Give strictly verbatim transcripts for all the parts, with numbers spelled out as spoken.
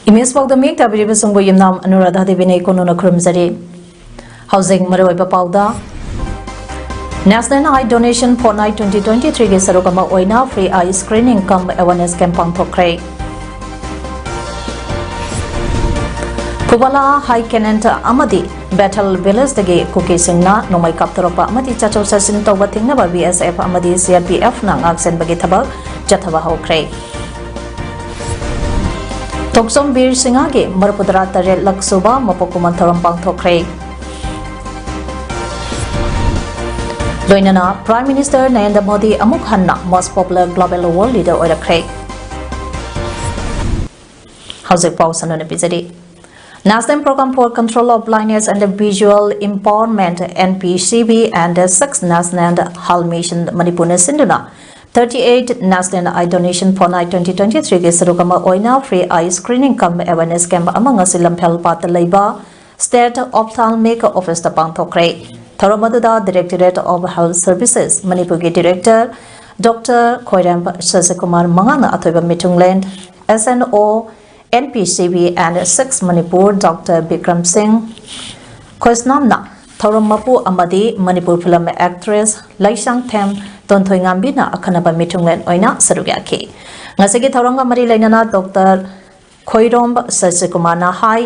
Image ꯄꯥꯎꯗꯝ ꯃꯤꯌꯦꯛ ꯇꯥꯕꯤꯔꯤꯕꯁꯤꯡꯕꯨ ꯌꯨꯝꯅꯥꯝ ꯑꯅꯨꯔꯥꯙꯥ ꯗꯦꯕꯤꯅ ꯏꯀꯣꯟꯅꯨꯅ ꯈꯨꯔꯨꯝꯖꯔꯤ꯫ ꯍꯧꯖꯤꯛ ꯃꯔꯨꯑꯣꯏꯕ ꯄꯥꯎꯗ, National Eye Donation Fortnight twenty twenty-threeꯒꯤ ꯁꯔꯨꯛ ꯑꯃ ꯑꯣꯏꯅ free eye screening cum awareness camp ꯄꯥꯡꯊꯣꯛꯈ꯭ꯔꯦ꯫ ꯐꯨꯕꯥꯂꯥ, ꯍꯥꯏ ꯀꯦꯅꯦꯟ ꯑꯃꯗꯤ ꯕꯦꯊꯦꯜ ꯚꯤꯂꯦꯖꯇꯒꯤ ꯀꯨꯀꯤꯁꯤꯡꯅ ꯅꯣꯡꯃꯩ ꯀꯥꯞꯊꯣꯔꯛꯄ ꯑꯃꯗꯤ ꯆꯠꯊꯣꯛ ꯆꯠꯁꯤꯟ ꯇꯧꯕ ꯊꯤꯡꯅꯕ BSF ꯑꯃꯗꯤ CRPFꯅ ꯉꯥꯛꯁꯦꯟꯕꯒꯤ ꯊꯕꯛ ꯆꯠꯊꯕ ꯍꯧꯈ꯭ꯔꯦ꯫ ꯊꯣꯛꯆꯣꯝ ꯕꯤꯔ ꯁꯤꯡꯍꯒꯤ ꯃꯔꯤꯐꯨꯇꯔꯥ ꯇꯔꯦꯠ ꯂꯛ ꯁꯨꯕ ꯃꯄꯣꯛ ꯀꯨꯝꯑꯣꯟ ꯊꯧꯔꯝ ꯄꯥꯡꯊꯣꯛꯈ꯭ꯔꯦ꯫ ꯂꯣꯏꯅꯅ Prime Minister ꯅꯔꯦꯟꯗ꯭ꯔ ꯃꯣꯗꯤ ꯑꯃꯨꯛ ꯍꯟꯅ most popular global world leader ꯑꯣꯏꯔꯛꯈ꯭ꯔꯦ꯫ ꯍꯧꯖꯤꯛ ꯄꯥꯎ ꯁꯟꯗꯣꯛꯅ ꯄꯤꯖꯔꯤ꯫ National Program for Control of Blindness and Visual Impairment, NPCB, and the sixth National Health Mission ꯃꯅꯤꯄꯨꯔꯅ ꯁꯤꯟꯗꯨꯅ thirty-eighth National Eye Donation Fortnight twenty twenty-threeꯒꯤ ꯁꯔꯨꯛ ꯑꯃ ꯑꯣꯏꯅ free eye screening cum awareness camp ꯑꯃ ꯉꯁꯤ ꯂꯝꯐꯦꯜ ꯄꯥꯠꯇ ꯂꯩꯕ State Ophthalmic Officeꯇ ꯄꯥꯡꯊꯣꯛꯈ꯭ꯔꯦ꯫ ꯊꯧꯔꯝ ꯑꯗꯨꯗ Directorate of Health Services ꯃꯅꯤꯄꯨꯔꯒꯤ Director Doctor ꯈꯣꯏꯔꯦꯝ ꯁꯁꯤꯀꯨꯃꯥꯔ ꯃꯉꯥꯡꯅ ꯑꯊꯣꯏꯕ ꯃꯤꯊꯨꯡꯂꯦꯟ, SNO, NPCB and sixth Manipur Doctor Bikram ꯁꯤꯡ ꯈꯣꯏꯁꯅꯥꯝꯅ ꯊꯧꯔꯝ ꯃꯄꯨ ꯑꯃꯗꯤ ꯃꯅꯤꯄꯨꯔ film actress ꯂꯩꯁꯥꯡꯊꯦꯝ ꯇꯣꯟꯊꯣꯏꯉꯥꯝꯕꯤꯅ ꯑꯈꯟꯅꯕ ꯃꯤꯊꯨꯡꯂꯦꯟ ꯑꯣꯏꯅ ꯁꯔꯨꯛ ꯌꯥꯈꯤ꯫ ꯉꯁꯤꯒꯤ ꯊꯧꯔꯝꯒ ꯃꯔꯤ ꯂꯩꯅꯅ Doctor ꯈꯣꯏꯔꯣꯝ ꯁꯁꯤꯀꯨꯃꯥꯔꯅ ꯍꯥꯏ,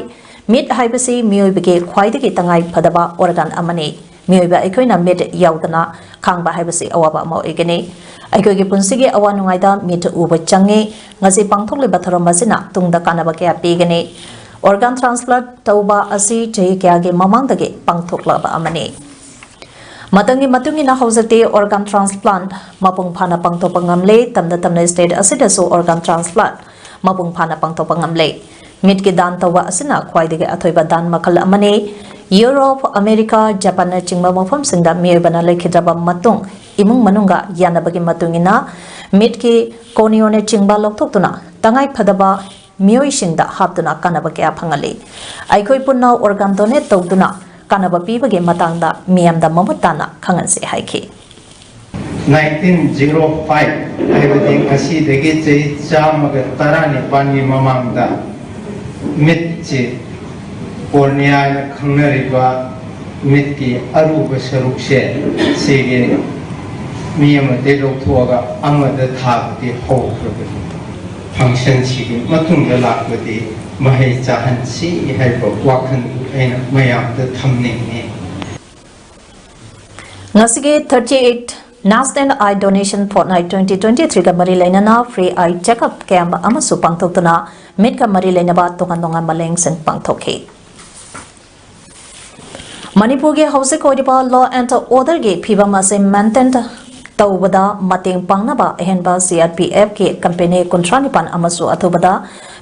ꯃꯤꯠ ꯍꯥꯏꯕꯁꯤ ꯃꯤꯑꯣꯏꯕꯒꯤ ꯈ꯭ꯋꯥꯏꯗꯒꯤ ꯇꯉꯥꯏ ꯐꯗꯕ organ ꯑꯃꯅꯤ꯫ ꯃꯤꯑꯣꯏꯕ ꯑꯩꯈꯣꯏꯅ ꯃꯤꯠ ꯌꯥꯎꯗꯅ ꯈꯥꯡꯕ ꯍꯥꯏꯕꯁꯤ ꯑꯋꯥꯕ ꯑꯃ ꯑꯣꯏꯒꯅꯤ꯫ ꯑꯩꯈꯣꯏꯒꯤ ꯄꯨꯟꯁꯤꯒꯤ ꯑꯋꯥ ꯅꯨꯡꯉꯥꯏꯗ ꯃꯤꯠ ꯎꯕ ꯆꯪꯉꯤ꯫ ꯉꯁꯤ ꯄꯥꯡꯊꯣꯛꯂꯤꯕ ꯊꯧꯔꯝ ꯑꯁꯤꯅ ꯇꯨꯡꯗ ꯀꯥꯟꯅꯕ ꯀꯌꯥ ꯄꯤꯒꯅꯤ꯫ Organ transplant ꯇꯧꯕ ꯑꯁꯤ ꯆꯍꯤ ꯀꯌꯥꯒꯤ ꯃꯃꯥꯡꯗꯒꯤ ꯄꯥꯡꯊꯣꯛꯂꯕ ꯑꯃꯅꯤ꯫ ꯃꯇꯝꯒꯤ ꯃꯇꯨꯡ ꯏꯟꯅ ꯍꯧꯖꯤꯛꯇꯤ organ transplant ꯃꯄꯨꯡ ꯐꯥꯅ ꯄꯥꯡꯊꯣꯛꯄ ꯉꯝꯂꯦ꯫ ꯇꯝꯅ ꯇꯝꯅ state ꯑꯁꯤꯗꯁꯨ organ transplant ꯃꯄꯨꯡ ꯐꯥꯅ ꯄꯥꯡꯊꯣꯛꯄ ꯉꯝꯂꯦ꯫ ꯃꯤꯠꯀꯤ ꯗꯥꯟ ꯇꯧꯕ ꯑꯁꯤꯅ ꯈ꯭ꯋꯥꯏꯗꯒꯤ ꯑꯊꯣꯏꯕ ꯗꯥꯟ ꯃꯈꯜ ꯑꯃꯅꯤ꯫ ꯌꯨꯔꯣꯞ, ꯑꯃꯦꯔꯤꯀꯥ, ꯖꯄꯥꯟꯅꯆꯤꯡꯕ ꯃꯐꯝꯁꯤꯡꯗ ꯃꯤꯑꯣꯏꯕꯅ ꯂꯩꯈꯤꯗ꯭ꯔꯕ ꯃꯇꯨꯡ, ꯏꯃꯨꯡ ꯃꯅꯨꯡꯒ ꯌꯥꯅꯕꯒꯤ ꯃꯇꯨꯡ ꯏꯟꯅ ꯃꯤꯠꯀꯤ corneaꯅꯆꯤꯡꯕ ꯂꯧꯊꯣꯛꯇꯨꯅ ꯇꯉꯥꯏ ꯐꯗꯕ ꯃꯤꯑꯣꯏꯁꯤꯡꯗ ꯍꯥꯞꯇꯨꯅ ꯀꯥꯟꯅꯕ ꯀꯌꯥ ꯐꯪꯍꯜꯂꯤ꯫ ꯑꯩꯈꯣꯏ ꯄꯨꯟꯅ organ donate ꯇꯧꯗꯨꯅ ꯀꯥꯟꯅꯕ ꯄꯤꯕꯒꯤ ꯃꯇꯥꯡꯗ ꯃꯤꯌꯥꯝꯗ ꯃꯃꯨꯠ ꯇꯥꯅ ꯈꯪꯍꯟꯁꯤ ꯍꯥꯏꯈꯤ꯫ ꯅꯥꯏꯟꯇꯤꯟ ꯖꯤꯔꯣ ꯐꯥꯏꯚ, ꯍꯥꯏꯕꯗꯤ ꯉꯁꯤꯗꯒꯤ ꯆꯍꯤ ꯆꯥꯝꯃꯒ ꯇꯔꯥꯅꯤꯄꯥꯟꯒꯤ ꯃꯃꯥꯡꯗ ꯃꯤꯠꯁꯤ, cornea ꯍꯥꯏꯅ ꯈꯪꯅꯔꯤꯕ ꯃꯤꯠꯀꯤ ꯑꯔꯨꯕ ꯁꯔꯨꯛꯁꯦ, ꯁꯤꯒꯤ ꯃꯤ ꯑꯃꯗꯒꯤ ꯂꯧꯊꯣꯛꯑꯒ ꯑꯃꯗ ꯊꯥꯕꯗꯤ ꯍꯧꯈ꯭ꯔꯕꯅꯤ꯫ Functionꯁꯤꯒꯤ ꯃꯇꯨꯡꯗ ꯂꯥꯛꯄꯗꯤ ꯃꯍꯩ ꯆꯥꯍꯟꯁꯤ ꯍꯥꯏꯕ ꯋꯥꯈꯜ ꯑꯩꯅ ꯃꯌꯥꯝꯗ ꯊꯝꯅꯤꯡꯉꯤ꯫ ꯉꯁꯤꯒꯤ thirty eight National Eye Donation Fortnight twenty twenty threeꯒ ꯃꯔꯤ ꯂꯩꯅꯅ free eye checkup camp ꯑꯃꯁꯨ ꯄꯥꯡꯊꯣꯛꯇꯨꯅ ꯃꯤꯠꯀ ꯃꯔꯤ ꯂꯩꯅꯕ ꯇꯣꯉꯥꯟ ꯇꯣꯉꯥꯟꯕ ꯂꯥꯌꯦꯡꯁꯪ ꯄꯥꯡꯊꯣꯛꯈꯤ꯫ ꯃꯅꯤꯄꯨꯔꯒꯤ ꯍꯧꯖꯤꯛ ꯑꯣꯏꯔꯤꯕ law and orderꯒꯤ ꯐꯤꯕꯝ ꯑꯁꯤ maintain ꯇꯧꯕꯗ ꯃꯇꯦꯡ ꯄꯥꯡꯅꯕ ꯑꯍꯦꯟꯕ CRPFꯀꯤ company ꯀꯨꯟꯊ꯭ꯔꯥ ꯅꯤꯄꯥꯟ ꯑꯃꯁꯨ ꯑꯊꯨꯕꯗ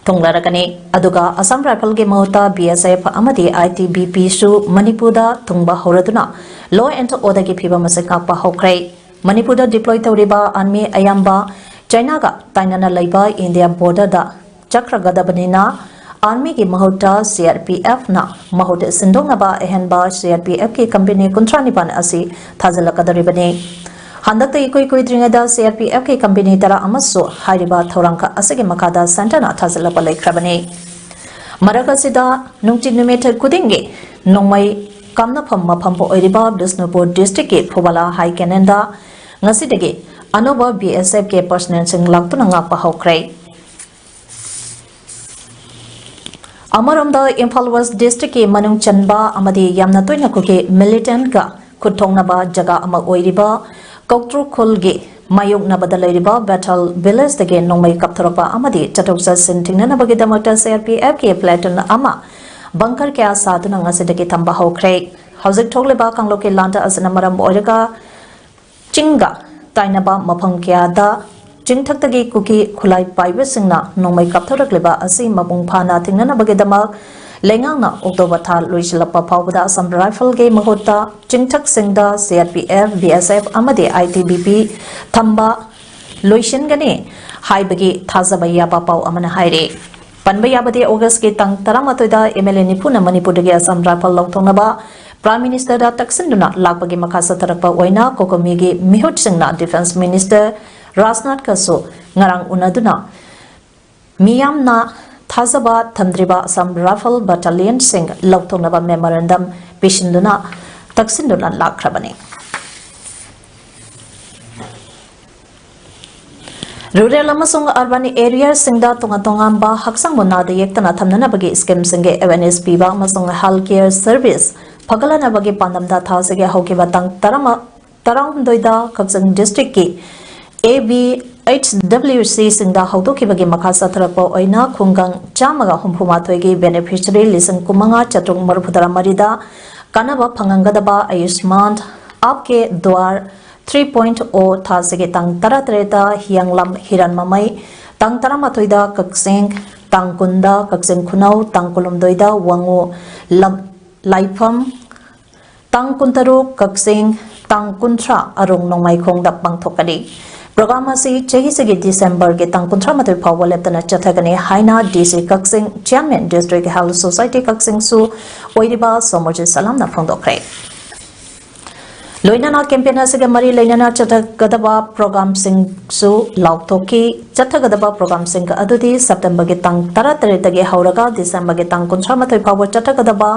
ꯊꯨꯡꯂꯔꯒꯅꯤ꯫ ꯑꯗꯨꯒ Assam Riflesꯒꯤ ꯃꯍꯨꯠꯇ BSF ꯑꯃꯗꯤ ITBPꯁꯨ ꯃꯅꯤꯄꯨꯔꯗ ꯊꯨꯡꯕ ꯍꯧꯔꯗꯨꯅ law and orderꯒꯤ ꯐꯤꯕꯝ ꯑꯁꯤ ꯉꯥꯛꯄ ꯍꯧꯈ꯭ꯔꯦ꯫ ꯃꯅꯤꯄꯨꯔꯗ deploy ꯇꯧꯔꯤꯕ army ꯑꯌꯥꯝꯕ ꯆꯥꯏꯅꯥꯒ ꯇꯥꯏꯅꯅ ꯂꯩꯕ India borderꯗ ꯆꯠꯈ꯭ꯔꯒꯗꯕꯅꯤꯅ, armyꯒꯤ ꯃꯍꯨꯠꯇ CRPFꯅ ꯃꯍꯨꯠ ꯁꯤꯟꯗꯣꯛꯅꯕ ꯑꯍꯦꯟꯕ CRPFꯀꯤ company ꯀꯨꯟꯊ꯭ꯔꯥ ꯅꯤꯄꯥꯟ ꯑꯁꯤ ꯊꯥꯖꯤꯜꯂꯛꯀꯗꯧꯔꯤꯕꯅꯤ꯫ ꯍꯟꯗꯛꯇ ꯏꯀꯨꯏ ꯀꯨꯏꯗ꯭ꯔꯤꯉꯩꯗ CRPFꯀꯤ company ꯇꯔꯥ ꯑꯃꯁꯨ ꯍꯥꯏꯔꯤꯕ ꯊꯧꯔꯥꯡꯈꯛ ꯑꯁꯤꯒꯤ ꯃꯈꯥꯗ centreꯅ ꯊꯥꯖꯤꯜꯂꯛꯄ ꯂꯩꯈ꯭ꯔꯕꯅꯤ꯫ ꯃꯔꯛ ꯑꯁꯤꯗ ꯅꯨꯡꯆꯤ ꯅꯨꯃꯤꯠ ꯈꯨꯗꯤꯡꯒꯤ ꯅꯣꯡꯃꯩ ꯀꯥꯞꯅꯐꯝ ꯃꯐꯝꯕꯨ ꯑꯣꯏꯔꯤꯕ ꯕꯤꯁꯅꯨꯄꯨꯔ districtꯀꯤ ꯐꯨꯕꯥꯂꯥ high cannonꯗ ꯉꯁꯤꯗꯒꯤ ꯑꯅꯧꯕ BSFꯀꯤ personnelꯁꯤꯡ ꯂꯥꯛꯇꯨꯅ ꯉꯥꯛꯄ ꯍꯧꯈ꯭ꯔꯦ꯫ ꯑꯃꯔꯣꯝꯗ ꯏꯝꯐꯥꯜ West districtꯀꯤ ꯃꯅꯨꯡ ꯆꯟꯕ ꯑꯃꯗꯤ ꯌꯥꯝꯅ ꯇꯣꯏꯅ ꯀꯨꯀꯤ militantꯀ ꯈꯨꯠ ꯊꯣꯛꯅꯕ ꯖꯒꯥ ꯑꯃ ꯑꯣꯏꯔꯤꯕ ꯀꯧꯇ꯭ꯔꯨꯈꯨꯜꯒꯤ ꯃꯥꯌꯣꯛꯅꯕꯗ ꯂꯩꯔꯤꯕ ꯕꯦꯊꯦꯜ villageꯇꯒꯤ ꯅꯣꯡꯃꯩ ꯀꯥꯞꯊꯣꯔꯛꯄ ꯑꯃꯗꯤ ꯆꯠꯊꯣꯛ ꯆꯠꯁꯤꯟ ꯊꯤꯡꯅꯅꯕꯒꯤꯗꯃꯛꯇ CRPFꯀꯤ platoon ꯑꯃ bunker ꯀꯌꯥ ꯁꯥꯗꯨꯅ ꯉꯁꯤꯗꯒꯤ ꯊꯝꯕ ꯍꯧꯈ꯭ꯔꯦ꯫ ꯍꯧꯖꯤꯛ ꯊꯣꯛꯂꯤꯕ ꯀꯥꯡꯂꯨꯞꯀꯤ ꯂꯥꯟꯗ ꯑꯁꯤꯅ ꯃꯔꯝ ꯑꯣꯏꯔꯒ ꯆꯤꯡꯒ ꯇꯥꯏꯅꯕ ꯃꯐꯝ ꯀꯌꯥꯗ ꯆꯤꯡꯊꯛꯇꯒꯤ ꯀꯨꯀꯤ ꯈꯨꯠꯂꯥꯏ ꯄꯥꯏꯕꯁꯤꯡꯅ ꯅꯣꯡꯃꯩ ꯀꯥꯞꯊꯣꯔꯛꯂꯤꯕ ꯑꯁꯤ ꯃꯄꯨꯡ ꯐꯥꯅ ꯊꯤꯡꯅꯅꯕꯒꯤꯗꯃꯛ ꯂꯩꯉꯥꯛꯅ ꯑꯣꯛꯇꯣꯕꯔ ꯊꯥ ꯂꯣꯏꯁꯤꯜꯂꯛꯄ ꯐꯥꯎꯕꯗ ꯑꯁꯥꯝ ꯔꯥꯏꯐꯜꯒꯤ ꯃꯍꯨꯠꯇ ꯆꯤꯡꯊꯛꯁꯤꯡꯗ C R P F, B S F ꯑꯃꯗꯤ I T B P ꯊꯝꯕ ꯂꯣꯏꯁꯤꯟꯒꯅꯤ ꯍꯥꯏꯕꯒꯤ ꯊꯥꯖꯕ ꯌꯥꯕ ꯄꯥꯎ ꯑꯃꯅ ꯍꯥꯏꯔꯤ꯫ ꯄꯟꯕ ꯌꯥꯕꯗꯤ, ꯑꯣꯒꯁꯀꯤ ꯇꯥꯡ ꯇꯔꯥꯃꯥꯊꯣꯏꯗ M L A ꯅꯤꯐꯨꯅ ꯃꯅꯤꯄꯨꯔꯗꯒꯤ ꯑꯁꯥꯝ ꯔꯥꯏꯐꯜ ꯂꯧꯊꯣꯛꯅꯕ Prime Ministerꯗ ꯇꯛꯁꯤꯟꯗꯨꯅ ꯂꯥꯛꯄꯒꯤ ꯃꯈꯥ ꯆꯠꯊꯔꯛꯄ ꯑꯣꯏꯅ COCOMIꯒꯤ ꯃꯤꯍꯨꯠꯁꯤꯡꯅ Defence Minister ꯔꯥꯖꯅꯥꯊꯀꯁꯨ ꯉꯔꯥꯡ ꯎꯅꯗꯨꯅ ꯃꯤꯌꯥꯝꯅ ꯊꯥꯖꯕ ꯊꯝꯗ꯭ꯔꯤꯕ ꯑꯁꯥꯝ ꯔꯥꯏꯐꯜ battalionꯁꯤꯡ ꯂꯧꯊꯣꯛꯅꯕ memorandum ꯄꯤꯁꯤꯟꯗꯨꯅ ꯇꯛꯁꯤꯟꯗꯨꯅ ꯂꯥꯛꯈ꯭ꯔꯕꯅꯤ꯫ Rural ꯑꯃꯁꯨꯡ urban areaꯁꯤꯡꯗ ꯇꯣꯉꯥꯟ ꯇꯣꯉꯥꯟꯕ ꯍꯛꯆꯥꯡꯕꯨ ꯅꯥꯗ ꯌꯦꯛꯇꯅ ꯊꯝꯅꯅꯕꯒꯤ schemeꯁꯤꯡꯒꯤ awareness ꯄꯤꯕ ꯑꯃꯁꯨꯡ health care service ꯐꯒꯠꯍꯟꯅꯕꯒꯤ ꯄꯥꯟꯗꯝꯗ ꯊꯥ ꯑꯁꯤꯒꯤ ꯍꯧꯈꯤꯕ ꯇꯥꯡ ꯇꯔꯥꯃ-, ꯇꯔꯥꯍꯨꯝꯗꯣꯏꯗ ꯀꯛꯆꯤꯡ districtꯀꯤ A B H W Cꯁꯤꯡꯗ ꯍꯧꯗꯣꯛꯈꯤꯕꯒꯤ ꯃꯈꯥ ꯆꯠꯊꯔꯛꯄ ꯑꯣꯏꯅ ꯈꯨꯡꯒꯪ ꯆꯥꯝꯃꯒ ꯍꯨꯝꯐꯨ ꯃꯥꯊꯣꯏꯒꯤ beneficiary ꯂꯤꯁꯤꯡ ꯀꯨꯟꯃꯉꯥ ꯆꯥꯇ꯭ꯔꯨꯛ ꯃꯔꯤꯐꯨꯇꯔꯥ ꯃꯔꯤꯗ ꯀꯥꯟꯅꯕ ꯐꯪꯍꯟꯒꯗꯕ ꯑꯌꯨꯁꯃꯥꯟ ꯑꯥꯞꯀꯦ ꯗ꯭ꯋꯥꯔ three point O ꯊꯥ ꯑꯁꯤꯒꯤ ꯇꯥꯡ ꯇꯔꯥꯇꯔꯦꯠꯇ ꯍꯤꯌꯥꯡꯂꯝ ꯍꯤꯔꯟꯃꯃꯩ, ꯇꯥꯡ ꯇꯔꯥꯃꯥꯊꯣꯏꯗ ꯀꯛꯆꯤꯡ, ꯇꯥꯡ ꯀꯨꯟꯗ ꯀꯛꯆꯤꯡ ꯈꯨꯅꯧ, ꯇꯥꯡ ꯀꯨꯟꯍꯨꯝꯗꯣꯏꯗ ꯋꯥꯉꯨ ꯂꯝ-, ꯂꯥꯏꯐꯝ, ꯇꯥꯡ ꯀꯨꯟꯇꯔꯨꯛ ꯀꯛꯆꯤꯡ, ꯇꯥꯡ ꯀꯨꯟꯊ꯭ꯔꯥ ꯑꯔꯣꯡ ꯅꯣꯡꯃꯥꯏꯈꯣꯡꯗ ꯄꯥꯡꯊꯣꯛꯀꯅꯤ꯫ Program ꯑꯁꯤ ꯆꯍꯤꯁꯤꯒꯤ Decemberꯒꯤ ꯇꯥꯡ ꯀꯨꯟꯊ꯭ꯔꯥ ꯃꯥꯊꯣꯏ ꯐꯥꯎꯕ ꯂꯦꯞꯇꯅ ꯆꯠꯊꯒꯅꯤ ꯍꯥꯏꯅ D C ꯀꯛꯆꯤꯡ, Chairman District Health Society ꯀꯛꯆꯤꯡꯁꯨ ꯑꯣꯏꯔꯤꯕ ꯁꯣꯃꯣꯔꯖꯤꯠ ꯁꯂꯥꯝꯅ ꯐꯣꯡꯗꯣꯛꯈ꯭ꯔꯦ꯫ ꯂꯣꯏꯅꯅ campaign ꯑꯁꯤꯒ ꯃꯔꯤ ꯂꯩꯅꯅ ꯆꯠꯊꯒꯗꯕ programꯁꯤꯡꯁꯨ ꯂꯥꯎꯊꯣꯛꯈꯤ꯫ ꯆꯠꯊꯒꯗꯕ programꯁꯤꯡ ꯑꯗꯨꯗꯤ Septemberꯒꯤ ꯇꯥꯡ ꯇꯔꯥꯇꯔꯦꯠꯇꯒꯤ ꯍꯧꯔꯒ Decemberꯒꯤ ꯇꯥꯡ ꯀꯨꯟꯊ꯭ꯔꯥ ꯃꯥꯊꯣꯏ ꯐꯥꯎꯕ ꯆꯠꯊꯒꯗꯕ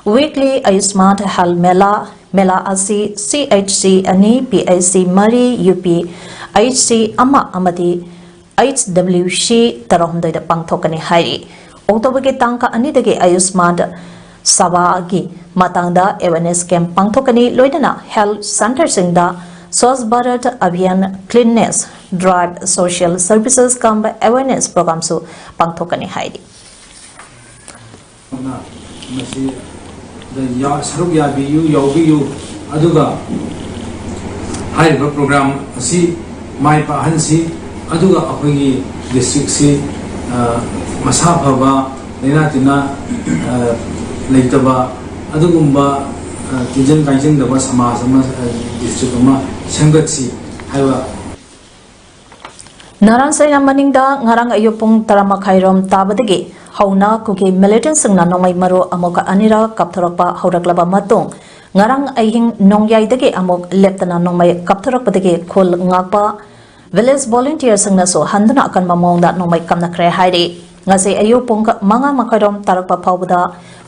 weekly Ayushman Health Mela, ꯃꯦꯂꯥ ꯑꯁꯤ C H C ꯑꯅꯤ, P H C ꯃꯔꯤ, U P H C ꯑꯃ ꯑꯃꯗꯤ H W C ꯇꯔꯥꯍꯨꯝꯗꯣꯏꯗ ꯄꯥꯡꯊꯣꯛꯀꯅꯤ ꯍꯥꯏꯔꯤ꯫ ꯑꯣꯛꯇꯣꯕꯔꯒꯤ ꯇꯥꯡ ꯑꯅꯤꯗꯒꯤ ꯑꯌꯨꯁꯃꯥꯟ ꯁꯚꯥꯒꯤ ꯃꯇꯥꯡꯗ awareness camp ꯄꯥꯡꯊꯣꯛꯀꯅꯤ, ꯂꯣꯏꯅꯅ health centreꯁꯤꯡꯗ Swachh Bharat Abhiyan, cleanliness drive, social services ꯀꯝ awareness programꯁꯨ ꯄꯥꯡꯊꯣꯛꯀꯅꯤ ꯍꯥꯏꯔꯤ꯫ ꯃꯁꯤ ꯁꯔꯨꯛ ꯌꯥꯕꯤꯌꯨ, ꯌꯥꯎꯕꯤꯌꯨ꯫ ꯑꯗꯨꯒ ꯍꯥꯏꯔꯤꯕ ꯄ꯭ꯔꯣꯒ꯭ꯔꯥꯝ ꯑꯁꯤ ꯃꯥꯏ ꯄꯥꯛꯍꯟꯁꯤ꯫ ꯑꯗꯨꯒ ꯑꯩꯈꯣꯏꯒꯤ ꯗꯤꯁꯇ꯭ꯔꯤꯛꯁꯤ ꯃꯁꯥ ꯐꯕ, ꯂꯩꯅꯥ ꯇꯤꯟꯅꯥ ꯂꯩꯇꯕ, ꯑꯗꯨꯒꯨꯝꯕ ꯇꯤꯟꯖꯪ ꯀꯥꯏꯖꯪꯗꯕ ꯁꯃꯥꯖ ꯑꯃ, ꯗꯤꯁꯇ꯭ꯔꯤꯛ ꯑꯃ ꯁꯦꯝꯒꯠꯁꯤ ꯍꯥꯏꯕ꯫ ꯅꯥꯔꯥꯟ ꯁꯥꯏꯅꯥ ꯃꯅꯤꯡꯗ ꯉꯔꯥꯡ ꯑꯌꯨꯛ ꯄꯨꯡ ꯇꯔꯥ ꯃꯈꯥꯏꯔꯣꯝ ꯇꯥꯕꯗꯒꯤ ꯍꯧꯅ ꯀꯨꯀꯤ ꯃꯤꯂꯤꯇꯦꯟꯁꯤꯡꯅ ꯅꯣꯡꯃꯩ ꯃꯔꯨ ꯑꯃꯨꯛ ꯑꯅꯤꯔꯛ ꯀꯥꯞꯊꯣꯔꯛꯄ ꯍꯧꯔꯛꯂꯕ ꯃꯇꯨꯡ, ꯉꯔꯥꯡ ꯑꯍꯤꯡ ꯅꯣꯡꯌꯥꯏꯗꯒꯤ ꯑꯃꯨꯛ ꯂꯦꯞꯇꯅ ꯅꯣꯡꯃꯩ ꯀꯥꯞꯊꯣꯔꯛꯄꯗꯒꯤ ꯈꯨꯜ ꯉꯥꯛꯄ ꯚꯤꯂꯦꯖ ꯚꯣꯂꯨꯟꯇꯤꯌꯔꯁꯤꯡꯅꯁꯨ ꯍꯟꯗꯨꯅ ꯑꯀꯟꯕ ꯃꯑꯣꯡꯗ ꯅꯣꯡꯃꯩ ꯀꯥꯞꯅꯈ꯭ꯔꯦ ꯍꯥꯏꯔꯤ꯫ ꯉꯁꯤ ꯑꯌꯨꯛ ꯄꯨꯡ ꯃꯉꯥ ꯃꯈꯥꯏꯔꯣꯝ ꯇꯥꯔꯛꯄ ꯐꯥꯎꯕꯗ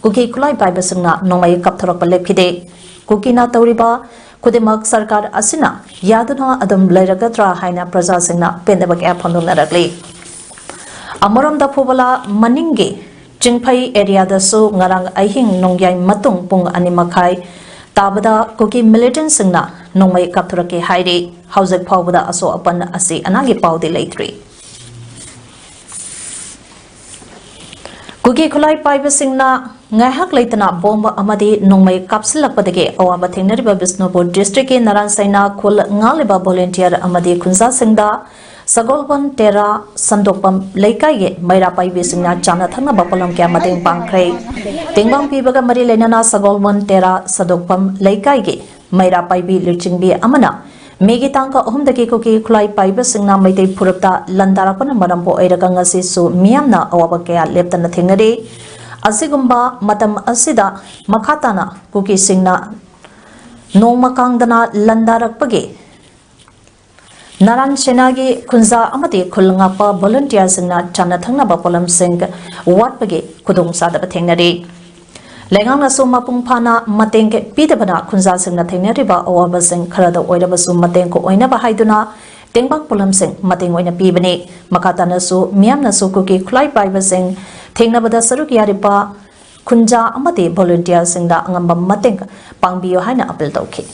ꯀꯨꯀꯤ ꯈꯨꯠꯂꯥꯏ ꯄꯥꯏꯕꯁꯤꯡꯅ ꯅꯣꯡꯃꯩ ꯀꯥꯞꯊꯣꯔꯛꯄ ꯂꯦꯞꯈꯤꯗꯦ꯫ ꯀꯨꯀꯤꯅ ꯇꯧꯔꯤꯕ ꯈꯨꯗꯤꯡꯃꯛ ꯁꯔꯀꯥꯔ ꯑꯁꯤꯅ ꯌꯥꯗꯨꯅ ꯑꯗꯨꯝ ꯂꯩꯔꯒꯗ꯭ꯔꯥ ꯍꯥꯏꯅ ꯄ꯭ꯔꯖꯥꯁꯤꯡꯅ ꯄꯦꯟꯗꯕ ꯀꯌꯥ ꯐꯣꯡꯗꯣꯛꯅꯔꯛꯂꯤ꯫ ꯑꯃꯔꯣꯝꯗ ꯐꯨꯕꯂꯥ ꯃꯅꯤꯡꯒꯤ ꯆꯤꯡꯐꯩ ꯑꯦꯔꯤꯌꯥꯗꯁꯨ ꯉꯔꯥꯡ ꯑꯍꯤꯡ ꯅꯣꯡꯌꯥꯏ ꯃꯇꯨꯡ ꯄꯨꯡ ꯑꯅꯤ ꯃꯈꯥꯏ ꯇꯥꯕꯗ ꯀꯨꯀꯤ ꯃꯤꯂꯤꯇꯦꯟꯁꯤꯡꯅ ꯅꯣꯡꯃꯩ ꯀꯥꯞꯊꯣꯔꯛꯈꯤ ꯍꯥꯏꯔꯤ꯫ ꯍꯧꯖꯤꯛ ꯐꯥꯎꯕꯗ ꯑꯁꯣꯛ ꯑꯄꯟ ꯑꯁꯤ ꯑꯅꯥꯒꯤ ꯄꯥꯎꯗꯤ ꯂꯩꯇ꯭ꯔꯤ꯫ ꯀꯨꯀꯤ ꯈꯨꯠꯂꯥꯏ ꯄꯥꯏꯕꯁꯤꯡꯅ ꯉꯥꯏꯍꯥꯛ ꯂꯩꯇꯅ ꯕꯣꯝꯕ ꯑꯃꯗꯤ ꯅꯣꯡꯃꯩ ꯀꯥꯞꯁꯤꯜꯂꯛꯄꯗꯒꯤ ꯑꯋꯥꯕ ꯊꯦꯡꯅꯔꯤꯕ ꯕꯤꯁꯅꯨꯄꯨꯔ ꯗꯤꯁꯇ꯭ꯔꯤꯛꯀꯤ ꯅꯥꯔꯥꯟ ꯁꯥꯏꯅꯥ ꯈꯨꯜ ꯉꯥꯛꯂꯤꯕ ꯚꯣꯂꯨꯟꯇꯤꯌꯔ ꯑꯃꯗꯤ ꯈꯨꯟꯖꯥꯁꯤꯡꯗ ꯁꯒꯣꯜꯕꯟ ꯇꯦꯔꯥ ꯁꯟꯗꯣꯛꯐꯝ ꯂꯩꯀꯥꯏꯒꯤ ꯃꯩꯔꯥ ꯄꯥꯏꯕꯤꯁꯤꯡꯅ ꯆꯥꯅ ꯊꯛꯅꯕ ꯄꯣꯠꯂꯝ ꯀꯌꯥ ꯃꯇꯦꯡ ꯄꯥꯡꯈ꯭ꯔꯦ꯫ ꯇꯦꯡꯕꯥꯡ ꯄꯤꯕꯒ ꯃꯔꯤ ꯂꯩꯅꯅ ꯁꯒꯣꯜꯕꯟ ꯇꯦꯔꯥ ꯁꯟꯗꯣꯛꯐꯝ ꯂꯩꯀꯥꯏꯒꯤ ꯃꯩꯔꯥ ꯄꯥꯏꯕꯤ ꯂꯨꯆꯤꯡꯕꯤ ꯑꯃꯅ ꯃꯦꯒꯤ ꯇꯥꯡ ꯑꯍꯨꯝꯗꯒꯤ ꯀꯨꯀꯤ ꯈꯨꯠꯂꯥꯏ ꯄꯥꯏꯕꯁꯤꯡꯅ ꯃꯩꯇꯩ ꯐꯨꯔꯨꯞꯇ ꯂꯥꯟꯗꯥꯔꯛꯄꯅ ꯃꯔꯝ ꯑꯣꯏꯔꯒ ꯉꯁꯤꯁꯨ ꯃꯤꯌꯥꯝꯅ ꯑꯋꯥꯕ ꯀꯌꯥ ꯂꯦꯞꯇꯅ ꯊꯦꯡꯅꯔꯤ꯫ ꯑꯁꯤꯒꯨꯝꯕ ꯃꯇꯝ ꯑꯁꯤꯗ ꯃꯈꯥ ꯇꯥꯅ ꯀꯨꯀꯤꯁꯤꯡꯅ ꯅꯣꯡꯃ ꯀꯥꯡꯗꯅ ꯂꯥꯟꯗꯥꯔꯛꯄꯒꯤ ꯅꯥꯔꯥꯟ ꯁꯦꯅꯥꯒꯤ ꯈꯨꯟꯖꯥ ꯑꯃꯗꯤ ꯈꯨꯜ ꯉꯥꯛꯄ ꯚꯣꯂꯨꯟꯇꯤꯌꯔꯁꯤꯡꯅ ꯆꯥꯅ ꯊꯛꯅꯕ ꯄꯣꯠꯂꯝꯁꯤꯡ ꯋꯥꯠꯄꯒꯤ ꯈꯨꯗꯣꯡꯆꯥꯗꯕ ꯊꯦꯡꯅꯔꯤ꯫ ꯂꯩꯉꯥꯛꯅꯁꯨ ꯃꯄꯨꯡ ꯐꯥꯅ ꯃꯇꯦꯡ ꯄꯤꯗꯕꯅ ꯈꯨꯟꯖꯥꯁꯤꯡꯅ ꯊꯦꯡꯅꯔꯤꯕ ꯑꯋꯥꯕꯁꯤꯡ ꯈꯔꯗ ꯑꯣꯏꯔꯕꯁꯨ ꯃꯇꯦꯡ ꯑꯣꯏꯅꯕ ꯍꯥꯏꯗꯨꯅ ꯇꯦꯡꯕꯥꯡ ꯄꯣꯠꯂꯝꯁꯤꯡ ꯃꯇꯦꯡ ꯑꯣꯏꯅ ꯄꯤꯕꯅꯤ꯫ ꯃꯈꯥ ꯇꯥꯅꯁꯨ ꯃꯤꯌꯥꯝꯅꯁꯨ ꯀꯨꯀꯤ ꯈꯨꯠꯂꯥꯏ ꯄꯥꯏꯕꯁꯤꯡ ꯊꯦꯡꯅꯕꯗ ꯁꯔꯨꯛ ꯌꯥꯔꯤꯕ ꯈꯨꯟꯖꯥ ꯑꯃꯗꯤ ꯚꯣꯂꯨꯟꯇꯤꯌꯔꯁꯤꯡꯗ ꯑꯉꯝꯕ ꯃꯇꯦꯡ ꯄꯥꯡꯕꯤꯌꯨ ꯍꯥꯏꯅ ꯑꯄꯤꯜ ꯇꯧꯈꯤ꯫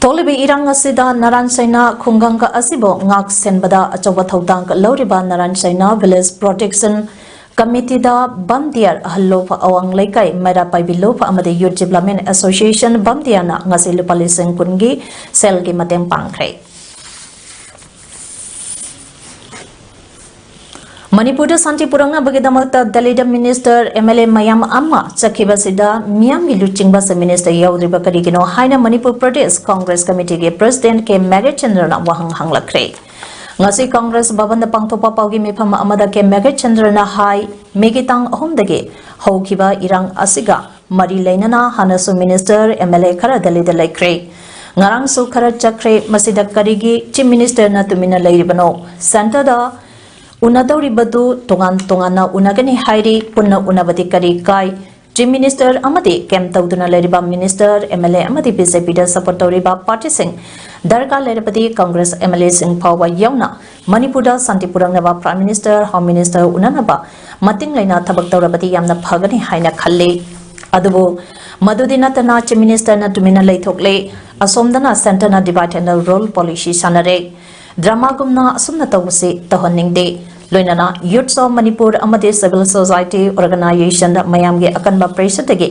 ꯊꯣꯛꯂꯤꯕ ꯏꯔꯥꯡ ꯑꯁꯤꯗ ꯅꯥꯔꯥꯟ ꯁꯥꯏꯅꯥ ꯈꯨꯡꯒꯪ ꯑꯁꯤꯕꯨ ꯉꯥꯛ ꯁꯦꯟꯕꯗ ꯑꯆꯧꯕ ꯊꯧꯗꯥꯡ ꯂꯧꯔꯤꯕ ꯅꯥꯔꯥꯟ ꯁꯥꯏꯅꯥ ꯚꯤꯂꯦꯖ ꯄ꯭ꯔꯣꯇꯦꯛꯁꯟ ꯀꯃꯤꯇꯤꯗ ꯕꯝꯗꯤꯌꯥꯔ ꯑꯍꯜ ꯂꯣꯐ ꯑꯋꯥꯡ ꯂꯩꯀꯥꯏ, ꯃꯩꯔꯥ ꯄꯥꯏꯕꯤ ꯂꯣꯐ ꯑꯃꯗꯤ Youth Development Association ꯕꯝꯗꯤꯌꯥꯔꯅ ꯉꯁꯤ ꯂꯨꯄꯥ ꯂꯤꯁꯤꯡ ꯀꯨꯟꯒꯤ ꯁꯦꯜꯒꯤ ꯃꯇꯦꯡ ꯄꯥꯡꯈ꯭ꯔꯦ꯫ ꯃꯅꯤꯄꯨꯔꯗ ꯁꯥꯟꯇꯤ ꯄꯨꯔꯛꯅꯕꯒꯤꯗꯃꯛꯇ ꯗꯦꯜꯂꯤꯗ ꯃꯤꯅꯤꯁꯇꯔ, ꯑꯦꯝ ꯑꯦꯜ ꯑꯦ ꯃꯌꯥꯝ ꯑꯃ ꯆꯠꯈꯤꯕꯁꯤꯗ ꯃꯤꯌꯥꯝꯒꯤ ꯂꯨꯆꯤꯡꯕ ꯆꯤꯐ ꯃꯤꯅꯤꯁꯇꯔ ꯌꯥꯎꯗ꯭ꯔꯤꯕ ꯀꯔꯤꯒꯤꯅꯣ ꯍꯥꯏꯅ ꯃꯅꯤꯄꯨꯔ ꯄ꯭ꯔꯗꯦꯁ ꯀꯪꯒ꯭ꯔꯦꯁ ꯀꯃꯤꯇꯤꯒꯤ ꯄ꯭ꯔꯁꯤꯗꯦꯟꯠ ꯀꯦ ꯃꯦꯘꯆꯟꯗ꯭ꯔꯅ ꯋꯥꯍꯪ ꯍꯪꯂꯛꯈ꯭ꯔꯦ꯫ ꯉꯁꯤ ꯀꯪꯒ꯭ꯔꯦꯁ ꯚꯕꯟꯗ ꯄꯥꯡꯊꯣꯛꯄ ꯄꯥꯎꯒꯤ ꯃꯤꯐꯝ ꯑꯃꯗ ꯀꯦ ꯃꯦꯘꯆꯟꯗ꯭ꯔꯅ ꯍꯥꯏ, ꯃꯦꯒꯤ ꯇꯥꯡ ꯑꯍꯨꯝꯗꯒꯤ ꯍꯧꯈꯤꯕ ꯏꯔꯥꯡ ꯑꯁꯤꯒ ꯃꯔꯤ ꯂꯩꯅꯅ ꯍꯥꯟꯅꯁꯨ ꯃꯤꯅꯤꯁꯇꯔ, ꯑꯦꯝ ꯑꯦꯜ ꯑꯦ ꯈꯔ ꯗꯦꯜꯂꯤꯗ ꯂꯩꯈ꯭ꯔꯦ꯫ ꯉꯔꯥꯡꯁꯨ ꯈꯔ ꯆꯠꯈ꯭ꯔꯦ꯫ ꯃꯁꯤꯗ ꯀꯔꯤꯒꯤ ꯆꯤꯐ ꯃꯤꯅꯤꯁꯇꯔꯅ ꯇꯨꯃꯤꯟꯅ ꯂꯩꯔꯤꯕꯅꯣ? ꯁꯦꯟꯇꯔꯗ ꯎꯅꯗꯧꯔꯤꯕꯗꯨ ꯇꯣꯉꯥꯟ ꯇꯣꯉꯥꯟꯅ ꯎꯅꯒꯅꯤ ꯍꯥꯏꯔꯤ꯫ ꯄꯨꯟꯅ ꯎꯅꯕꯗꯤ ꯀꯔꯤ ꯀꯥꯏ? ꯆꯤꯐ ꯃꯤꯅꯤꯁꯇꯔ ꯑꯃꯗꯤ ꯀꯦꯝ ꯇꯧꯗꯨꯅ ꯂꯩꯔꯤꯕ ꯃꯤꯅꯤꯁꯇꯔ, ꯑꯦꯝ ꯑꯦꯜ ꯑꯦ ꯑꯃꯗꯤ ꯕꯤ ꯖꯦ ꯄꯤꯗ ꯁꯄꯣꯔꯠ ꯇꯧꯔꯤꯕ ꯄꯥꯔꯇꯤꯁꯤꯡ, ꯗꯔꯀꯥꯔ ꯂꯩꯔꯕꯗꯤ ꯀꯪꯒ꯭ꯔꯦꯁ ꯑꯦꯝ ꯑꯦꯜ ꯑꯦꯁꯤꯡ ꯐꯥꯎꯕ ꯌꯥꯎꯅ ꯃꯅꯤꯄꯨꯔꯗ ꯁꯥꯟꯇꯤ ꯄꯨꯔꯛꯅꯕ ꯄ꯭ꯔꯥꯏꯝ ꯃꯤꯅꯤꯁꯇꯔ, ꯍꯣꯝ ꯃꯤꯅꯤꯁꯇꯔ ꯎꯅꯅꯕ ꯃꯇꯤꯡ ꯂꯩꯅ ꯊꯕꯛ ꯇꯧꯔꯕꯗꯤ ꯌꯥꯝꯅ ꯐꯒꯅꯤ ꯍꯥꯏꯅ ꯈꯜꯂꯤ꯫ ꯑꯗꯨꯕꯨ ꯃꯗꯨꯗꯤ ꯅꯠꯇꯅ ꯆꯤꯐ ꯃꯤꯅꯤꯁꯇꯔꯅ ꯇꯨꯃꯤꯟꯅ ꯂꯩꯊꯣꯛꯂꯦ꯫ ꯑꯁꯣꯝꯗꯅ ꯁꯦꯟꯇꯔꯅ divide and rule policy ꯁꯥꯟꯅꯔꯦ꯫ ꯗ꯭ꯔꯃꯥꯒꯨꯝꯅ ꯑꯁꯨꯝꯅ ꯇꯧꯕꯁꯤ ꯇꯧꯍꯟꯅꯤꯡꯗꯦ꯫ ꯂꯣꯏꯅꯅ Youths of Manipur ꯑꯃꯗꯤ civil society organization ꯃꯌꯥꯝꯒꯤ ꯑꯀꯟꯕ pressureꯗꯒꯤ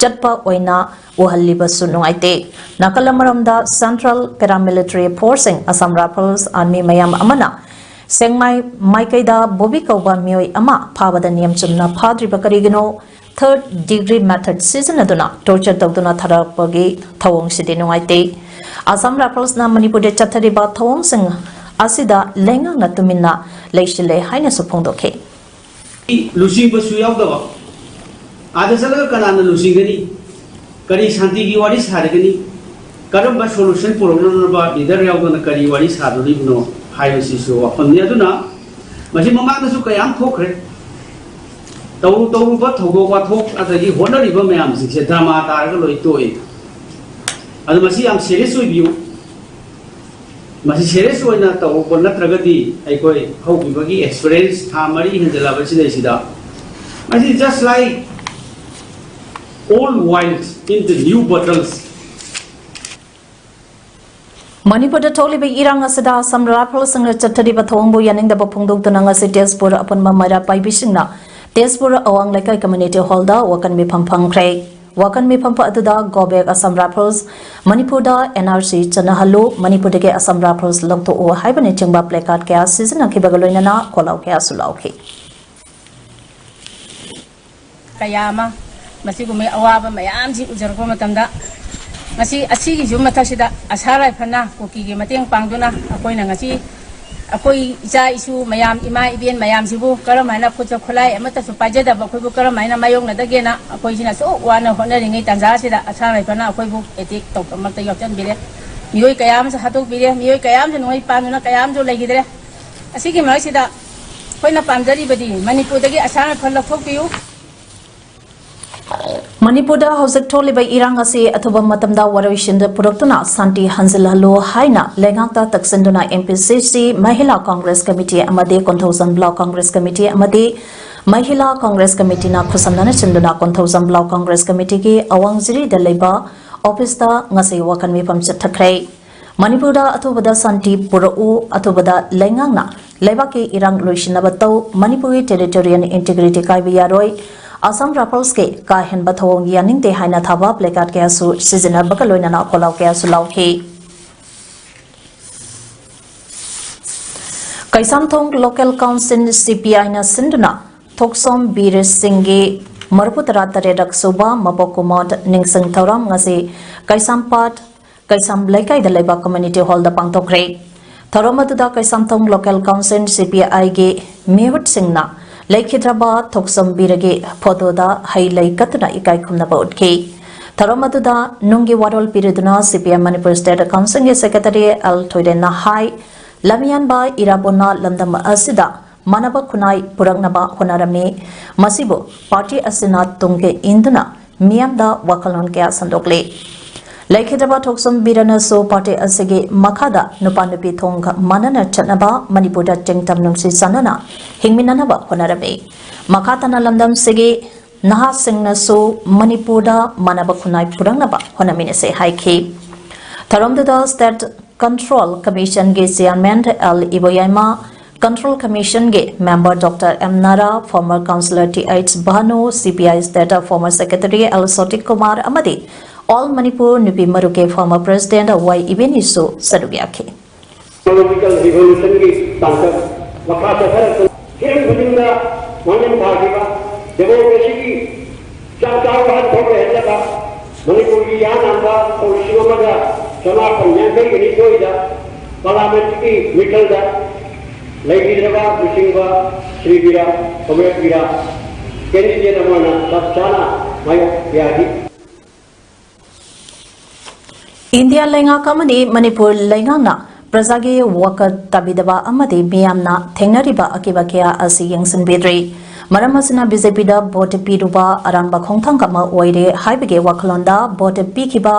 ꯆꯠꯄ ꯑꯣꯏꯅ ꯎꯍꯜꯂꯤꯕꯁꯨ ꯅꯨꯡꯉꯥꯏꯇꯦ꯫ ꯅꯥꯀꯜ ꯑꯃꯔꯣꯝꯗ central paramilitary forceꯁꯤꯡ, Assam Rifles, army ꯃꯌꯥꯝ ꯑꯃꯅ ꯁꯦꯡꯃꯥꯏ ꯃꯥꯏꯀꯩꯗ ꯕꯣꯕꯤ ꯀꯧꯕ ꯃꯤꯑꯣꯏ ꯑꯃ ꯐꯥꯕꯗ ꯅꯤꯌꯝ ꯆꯨꯝꯅ ꯐꯥꯗ꯭ꯔꯤꯕ ꯀꯔꯤꯒꯤꯅꯣ? Third degree method ꯁꯤꯖꯤꯟꯅꯗꯨꯅ torture ꯇꯧꯗꯨꯅ ꯊꯥꯔꯛꯄꯒꯤ ꯊꯧꯑꯣꯡꯁꯤꯗꯤ ꯅꯨꯡꯉꯥꯏꯇꯦ꯫ Assam Riflesꯅ ꯃꯅꯤꯄꯨꯔꯗ ꯆꯠꯊꯔꯤꯕ ꯊꯧꯑꯣꯡꯁꯤꯡ ꯑꯁꯤꯗ ꯂꯩꯉꯥꯛꯅ ꯇꯨꯃꯤꯟꯅ ꯂꯩꯁꯤꯜꯂꯦ ꯍꯥꯏꯅꯁꯨ ꯐꯣꯡꯗꯣꯛꯈꯤ꯫ ꯂꯨꯆꯤꯡꯕꯁꯨ ꯌꯥꯎꯗꯕ, ꯑꯥꯗ ꯆꯠꯂꯒ ꯀꯅꯥꯅ ꯂꯨꯆꯤꯡꯒꯅꯤ? ꯀꯔꯤ ꯁꯥꯟꯇꯤꯒꯤ ꯋꯥꯔꯤ ꯁꯥꯔꯒꯅꯤ? ꯀꯔꯝꯕ solution ꯄꯨꯔꯛꯅꯅꯕ leader ꯌꯥꯎꯗꯅ ꯀꯔꯤ ꯋꯥꯔꯤ ꯁꯥꯗꯣꯔꯤꯕꯅꯣ ꯍꯥꯏꯕꯁꯤꯁꯨ ꯋꯥꯐꯝꯅꯤ꯫ ꯑꯗꯨꯅ ꯃꯁꯤ ꯃꯃꯥꯡꯗꯁꯨ ꯀꯌꯥꯝ ꯊꯣꯛꯈ꯭ꯔꯦ꯫ ꯇꯧꯔꯨ ꯇꯧꯔꯨꯕ ꯊꯧꯗꯣꯛ ꯋꯥꯊꯣꯛ ꯑꯗꯒꯤ ꯍꯣꯠꯅꯔꯤꯕ ꯃꯌꯥꯝꯁꯤꯡꯁꯦ drama ꯇꯥꯔꯒ ꯂꯣꯏ ꯇꯣꯛꯏ꯫ ꯑꯗꯨ ꯃꯁꯤ ꯌꯥꯝ serious ꯑꯣꯏꯕꯤꯌꯨ꯫ ꯃꯁꯤ serious ꯑꯣꯏꯅ ꯇꯧꯔꯛꯄ ꯅꯠꯇ꯭ꯔꯒꯗꯤ ꯑꯩꯈꯣꯏ ꯍꯧꯈꯤꯕꯒꯤ experience ꯊꯥ ꯃꯔꯤ ꯍꯦꯟꯖꯜꯂꯛꯑꯕ ꯁꯤꯗꯩꯁꯤꯗ ꯃꯁꯤ just like old wines into new bottles꯫ ꯃꯅꯤꯄꯨꯔꯗ ꯊꯣꯛꯂꯤꯕ ꯏꯔꯥꯡ ꯑꯁꯤꯗ Assam Riflesꯁꯤꯡꯅ ꯆꯠꯊꯔꯤꯕ ꯊꯧꯑꯣꯡꯕꯨ ꯌꯥꯅꯤꯡꯗꯕ ꯐꯣꯡꯗꯣꯛꯇꯨꯅ ꯉꯁꯤ ꯇꯦꯖꯄꯨꯔ ꯑꯄꯨꯟꯕ ꯃꯩꯔꯥ ꯄꯥꯏꯕꯤꯁꯤꯡꯅ ꯌꯦꯁꯄꯨꯔ ꯑꯋꯥꯡ ꯂꯩꯀꯥꯏ ꯀꯝꯃ꯭ꯌꯨꯅꯤꯇꯤ ꯍꯣꯜꯗ ꯋꯥꯀꯟ ꯃꯤꯐꯝ ꯐꯝꯈ꯭ꯔꯦ꯫ ꯋꯥꯀꯟ ꯃꯤꯐꯝ ꯑꯗꯨꯗ Go back Assam Rifles, ꯃꯅꯤꯄꯨꯔꯗ N R C ꯆꯠꯅꯍꯜꯂꯨ, ꯃꯅꯤꯄꯨꯔꯗꯒꯤ Assam Rifles ꯂꯧꯊꯣꯛꯎ ꯍꯥꯏꯕꯅꯆꯤꯡꯕ placard ꯀꯌꯥ ꯁꯤꯖꯤꯟꯅꯈꯤꯕꯒ ꯂꯣꯏꯅꯅ ꯈꯣꯜꯂꯥꯎ ꯀꯌꯥꯁꯨ ꯂꯥꯎꯈꯤ꯫ ꯀꯌꯥ ꯑꯃ ꯃꯁꯤꯒꯨꯝꯕ ꯑꯋꯥꯕ ꯃꯌꯥꯝꯁꯤ ꯎꯖꯔꯛꯄ ꯃꯇꯝꯗ, ꯉꯁꯤ ꯑꯁꯤꯒꯤꯁꯨ ꯃꯊꯛꯁꯤꯗ ꯑꯁꯥ ꯔꯥꯏꯐꯜꯅ ꯀꯨꯀꯤꯒꯤ ꯃꯇꯦꯡ ꯄꯥꯡꯗꯨꯅ ꯑꯩꯈꯣꯏꯅ ꯉꯁꯤ ꯑꯩꯈꯣꯏ ꯏꯆꯥ ꯏꯁꯨ ꯃꯌꯥꯝ, ꯏꯃꯥ ꯏꯕꯦꯟ ꯃꯌꯥꯝꯁꯤꯕꯨ ꯀꯔꯝ ꯍꯥꯏꯅ ꯈꯨꯠꯁꯨ ꯈꯨꯠꯂꯥꯏ ꯑꯃꯠꯇꯁꯨ ꯄꯥꯏꯖꯗꯕ ꯑꯩꯈꯣꯏꯕꯨ ꯀꯔꯝ ꯍꯥꯏꯅ ꯃꯥꯌꯣꯛꯅꯗꯒꯦꯅ ꯑꯩꯈꯣꯏꯁꯤꯅ ꯑꯁꯨꯛ ꯋꯥꯅ ꯍꯣꯠꯅꯔꯤꯉꯩ ꯇꯥꯟꯖꯥꯁꯤꯗ ꯑꯁꯥ ꯔꯥꯏꯐꯜꯅ ꯑꯩꯈꯣꯏꯕꯨ attack ꯇꯧꯕꯃꯛꯇ ꯌꯥꯎꯁꯟꯕꯤꯔꯦ꯫ ꯃꯤꯑꯣꯏ ꯀꯌꯥ ꯑꯃꯁꯨ ꯍꯥꯠꯇꯣꯛꯄꯤꯔꯦ, ꯃꯤꯑꯣꯏ ꯀꯌꯥ ꯑꯃꯁꯨ ꯅꯣꯡꯃꯩ ꯄꯥꯟꯗꯨꯅ ꯀꯌꯥ ꯑꯃꯁꯨ ꯂꯩꯈꯤꯗ꯭ꯔꯦ꯫ ꯑꯁꯤꯒꯤ ꯃꯔꯛꯁꯤꯗ ꯑꯩꯈꯣꯏꯅ ꯄꯥꯝꯖꯔꯤꯕꯗꯤ ꯃꯅꯤꯄꯨꯔꯗꯒꯤ ꯑꯁꯥ ꯔꯥꯏꯐꯜ ꯂꯧꯊꯣꯛꯄꯤꯌꯨ꯫ ꯃꯅꯤꯄꯨꯔꯗ ꯍꯧꯖꯤꯛ ꯊꯣꯛꯂꯤꯕ ꯏꯔꯥꯡ ꯑꯁꯤ ꯑꯊꯨꯕ ꯃꯇꯝꯗ ꯋꯥꯔꯣꯏꯁꯤꯟꯗ ꯄꯨꯔꯛꯇꯨꯅ ꯁꯥꯟꯇꯤ ꯍꯟꯖꯤꯜꯍꯜꯂꯨ ꯍꯥꯏꯅ ꯂꯩꯉꯥꯛꯇ ꯇꯛꯁꯤꯟꯗꯨꯅ M P C C, Mahila Congress committee ꯑꯃꯗꯤ ꯀꯣꯟꯊꯧꯖꯝ ꯕ꯭ꯂꯣꯛ ꯀꯪꯒ꯭ꯔꯦꯁ ꯀꯃꯤꯇꯤ ꯑꯃꯗꯤ ꯃꯍꯤꯂꯥ ꯀꯪꯒ꯭ꯔꯦꯁ ꯀꯃꯤꯇꯤꯅ ꯈꯨꯠꯁꯝꯅꯅ ꯆꯤꯟꯗꯨꯅ ꯀꯣꯟꯊꯧꯖꯝ ꯕ꯭ꯂꯣꯛ ꯀꯪꯒ꯭ꯔꯦꯁ ꯀꯃꯤꯇꯤꯒꯤ ꯑꯋꯥꯡ ꯖꯤꯔꯤꯗ ꯂꯩꯕ ꯑꯣꯐꯤꯁꯇ ꯉꯁꯤ ꯋꯥꯀꯟ ꯃꯤꯐꯝ ꯆꯠꯊꯈ꯭ꯔꯦ꯫ ꯃꯅꯤꯄꯨꯔꯗ ꯑꯊꯨꯕꯗ ꯁꯥꯟꯇꯤ ꯄꯨꯔꯛꯎ, ꯑꯊꯨꯕꯗ ꯂꯩꯉꯥꯛꯅ ꯂꯩꯕꯥꯛꯀꯤ ꯏꯔꯥꯡ ꯂꯣꯏꯁꯤꯟꯅꯕ ꯇꯧ, ꯃꯅꯤꯄꯨꯔꯒꯤ territorial integrity ꯀꯥꯏꯕ ꯌꯥꯔꯣꯏ, ꯑꯁꯥꯝ ꯔꯥꯏꯐꯜꯁꯀꯤ ꯀꯥ ꯍꯦꯟꯕ ꯊꯧꯑꯣꯡ ꯌꯥꯅꯤꯡꯗꯦ ꯍꯥꯏꯅ ꯊꯥꯕ placard ꯀꯌꯥꯁꯨ ꯁꯤꯖꯤꯟꯅꯕꯒ ꯂꯣꯏꯅꯅ ꯈꯣꯜꯂꯥꯎ ꯀꯌꯥꯁꯨ ꯂꯥꯎꯈꯤ꯫ Keishamthong Local Council C P I ꯅ ꯁꯤꯟꯗꯨꯅ ꯊꯣꯛꯁꯣꯝ ꯕꯤꯔ ꯁꯤꯡꯒꯤ ꯃꯔꯤꯐꯨ ꯇꯔꯥ ꯇꯔꯦꯠ ꯁꯨꯕ ꯃꯄꯣꯛ ꯀꯨꯝꯑꯣꯟ ꯅꯤꯡꯁꯤꯡ ꯊꯧꯔꯝ ꯉꯁꯤ ꯀꯩꯁꯥꯝꯄꯥꯠ ꯀꯩꯁꯥꯝ ꯂꯩꯀꯥꯏꯗ ꯂꯩꯕ community hall ꯗ ꯄꯥꯡꯊꯣꯛꯈ꯭ꯔꯦ꯫ ꯊꯧꯔꯝ ꯑꯗꯨꯗ Keishamthong Local Council C P I ꯒꯤ ꯃꯤꯍꯨꯠꯁꯤꯡꯅ ꯂꯩꯈꯤꯗ꯭ꯔꯕ ꯊꯣꯛꯁꯣꯝ ꯕꯤꯔꯒꯤ photo ꯗ ꯍꯩ ꯂꯩ ꯀꯠꯇꯨꯅ ꯏꯀꯥꯏ ꯈꯨꯝꯅꯕ ꯎꯠꯈꯤ꯫ ꯊꯧꯔꯝ ꯑꯗꯨꯗ ꯅꯨꯡꯒꯤ ꯋꯥꯔꯣꯜ ꯄꯤꯔꯗꯨꯅ C P I Manipur State Council ꯒꯤ Secretary L ꯊꯣꯏꯔꯦꯟꯅ ꯍꯥꯏ, ꯂꯝꯌꯥꯟꯕ ꯏꯔꯥꯕꯣꯠꯅ ꯂꯝꯗꯝ ꯑꯁꯤꯗ ꯃꯥꯟꯅꯕ ꯈꯨꯟꯅꯥꯏ ꯄꯨꯔꯛꯅꯕ ꯍꯣꯠꯅꯔꯝꯃꯤ꯫ ꯃꯁꯤꯕꯨ party ꯑꯁꯤꯅ ꯇꯨꯡꯒꯤ ꯏꯟꯗꯨꯅ ꯃꯤꯌꯥꯝꯗ ꯋꯥꯈꯜꯂꯣꯟ ꯀꯌꯥ ꯁꯟꯗꯣꯛꯂꯤ꯫ ꯂꯩꯈꯤꯗ꯭ꯔꯕ ꯊꯣꯛꯁꯣꯝ ꯕꯤꯔꯅꯁꯨ party ꯑꯁꯤꯒꯤ ꯃꯈꯥꯗ ꯅꯨꯄꯥ ꯅꯨꯄꯤ ꯊꯣꯡꯒ ꯃꯥꯟꯅꯅ ꯆꯠꯅꯕ, ꯃꯅꯤꯄꯨꯔꯗ ꯆꯤꯡꯇꯝ ꯅꯨꯡꯁꯤ ꯆꯥꯟꯅꯅ ꯍꯤꯡꯃꯤꯟꯅꯅꯕ ꯍꯣꯠꯅꯔꯝꯃꯤ꯫ ꯃꯈꯥ ꯇꯥꯅ ꯂꯝꯗꯝꯁꯤꯒꯤ ꯅꯍꯥꯁꯤꯡꯅꯁꯨ ꯃꯅꯤꯄꯨꯔꯗ ꯃꯥꯟꯅꯕ ꯈꯨꯟꯅꯥꯏ ꯄꯨꯔꯛꯅꯕ ꯍꯣꯠꯅꯃꯤꯟꯅꯁꯦ ꯍꯥꯏꯈꯤ꯫ ꯊꯧꯔꯝꯗꯨꯗ State Control Commission ꯒꯤ Chairman L ꯏꯕꯣꯌꯥꯏꯃ, Control Commission ꯒꯤ member Doctor M Nara, former councillor Th Bhanu, C P I state former secretary L Sotik Kumar ꯑꯃꯗꯤ All Manipur ꯅꯨꯄꯤ ꯃꯔꯨꯞꯀꯤ former president Y ꯏꯕꯦꯅꯤꯁꯨ ꯁꯔꯨꯛ ꯌꯥꯈꯤ꯫ Technological revolution ꯒꯤ ꯇꯥꯡꯀꯛ ꯃꯈꯥ ꯆꯠꯊꯔꯛꯇꯨꯅ ꯍꯤꯔꯝ ꯈꯨꯗꯤꯡꯗ ꯃꯥꯡꯖꯤꯜ ꯊꯥꯈꯤꯕ democracy ꯒꯤ ꯆꯥꯛ ꯆꯥꯎꯕ ꯍꯟꯊꯣꯛ ꯂꯩꯍꯜꯂꯕ ꯃꯅꯤꯄꯨꯔꯒꯤ ꯏꯍꯥꯟ ꯍꯥꯟꯕ ꯁꯣꯛ ꯂꯤꯁꯤꯡ ꯑꯃꯒ ꯆꯃꯥꯄꯟ ꯌꯥꯡꯈꯩꯒ ꯅꯤꯊꯣꯏꯗ parliament ꯀꯤ ꯃꯤꯈꯜꯗ ꯂꯩꯈꯤꯗ꯭ꯔꯕ ꯂꯨꯆꯤꯡꯕ ꯁ꯭ꯔꯤ ꯕꯤꯔꯥ, ꯀꯣꯝꯔꯦꯗ ꯕꯤꯔꯥ candidate ꯑꯃꯅ ꯆꯞ ꯆꯥꯅ ꯃꯥꯌꯣꯛ ꯌꯥꯈꯤ꯫ ꯏꯟꯗꯤꯌꯥ ꯂꯩꯉꯥꯛ ꯑꯃꯗꯤ ꯃꯅꯤꯄꯨꯔ ꯂꯩꯉꯥꯛꯅ ꯄ꯭ꯔꯖꯥꯒꯤ ꯋꯥꯀꯠ ꯇꯥꯕꯤꯗꯕ ꯑꯃꯗꯤ ꯃꯤꯌꯥꯝꯅ ꯊꯦꯡꯅꯔꯤꯕ ꯑꯀꯤꯕ ꯀꯌꯥ ꯑꯁꯤ ꯌꯦꯡꯁꯤꯟꯕꯤꯗ꯭ꯔꯤ꯫ ꯃꯔꯝ ꯑꯁꯤꯅ ꯕꯤ ꯖꯦ ꯄꯤꯗ ꯚꯣꯠ ꯄꯤꯔꯨꯕ ꯑꯔꯥꯟꯕ ꯈꯣꯡꯊꯥꯡ ꯑꯃ ꯑꯣꯏꯔꯦ ꯍꯥꯏꯕꯒꯤ ꯋꯥꯈꯜꯂꯣꯟꯗ ꯚꯣꯠ ꯄꯤꯈꯤꯕ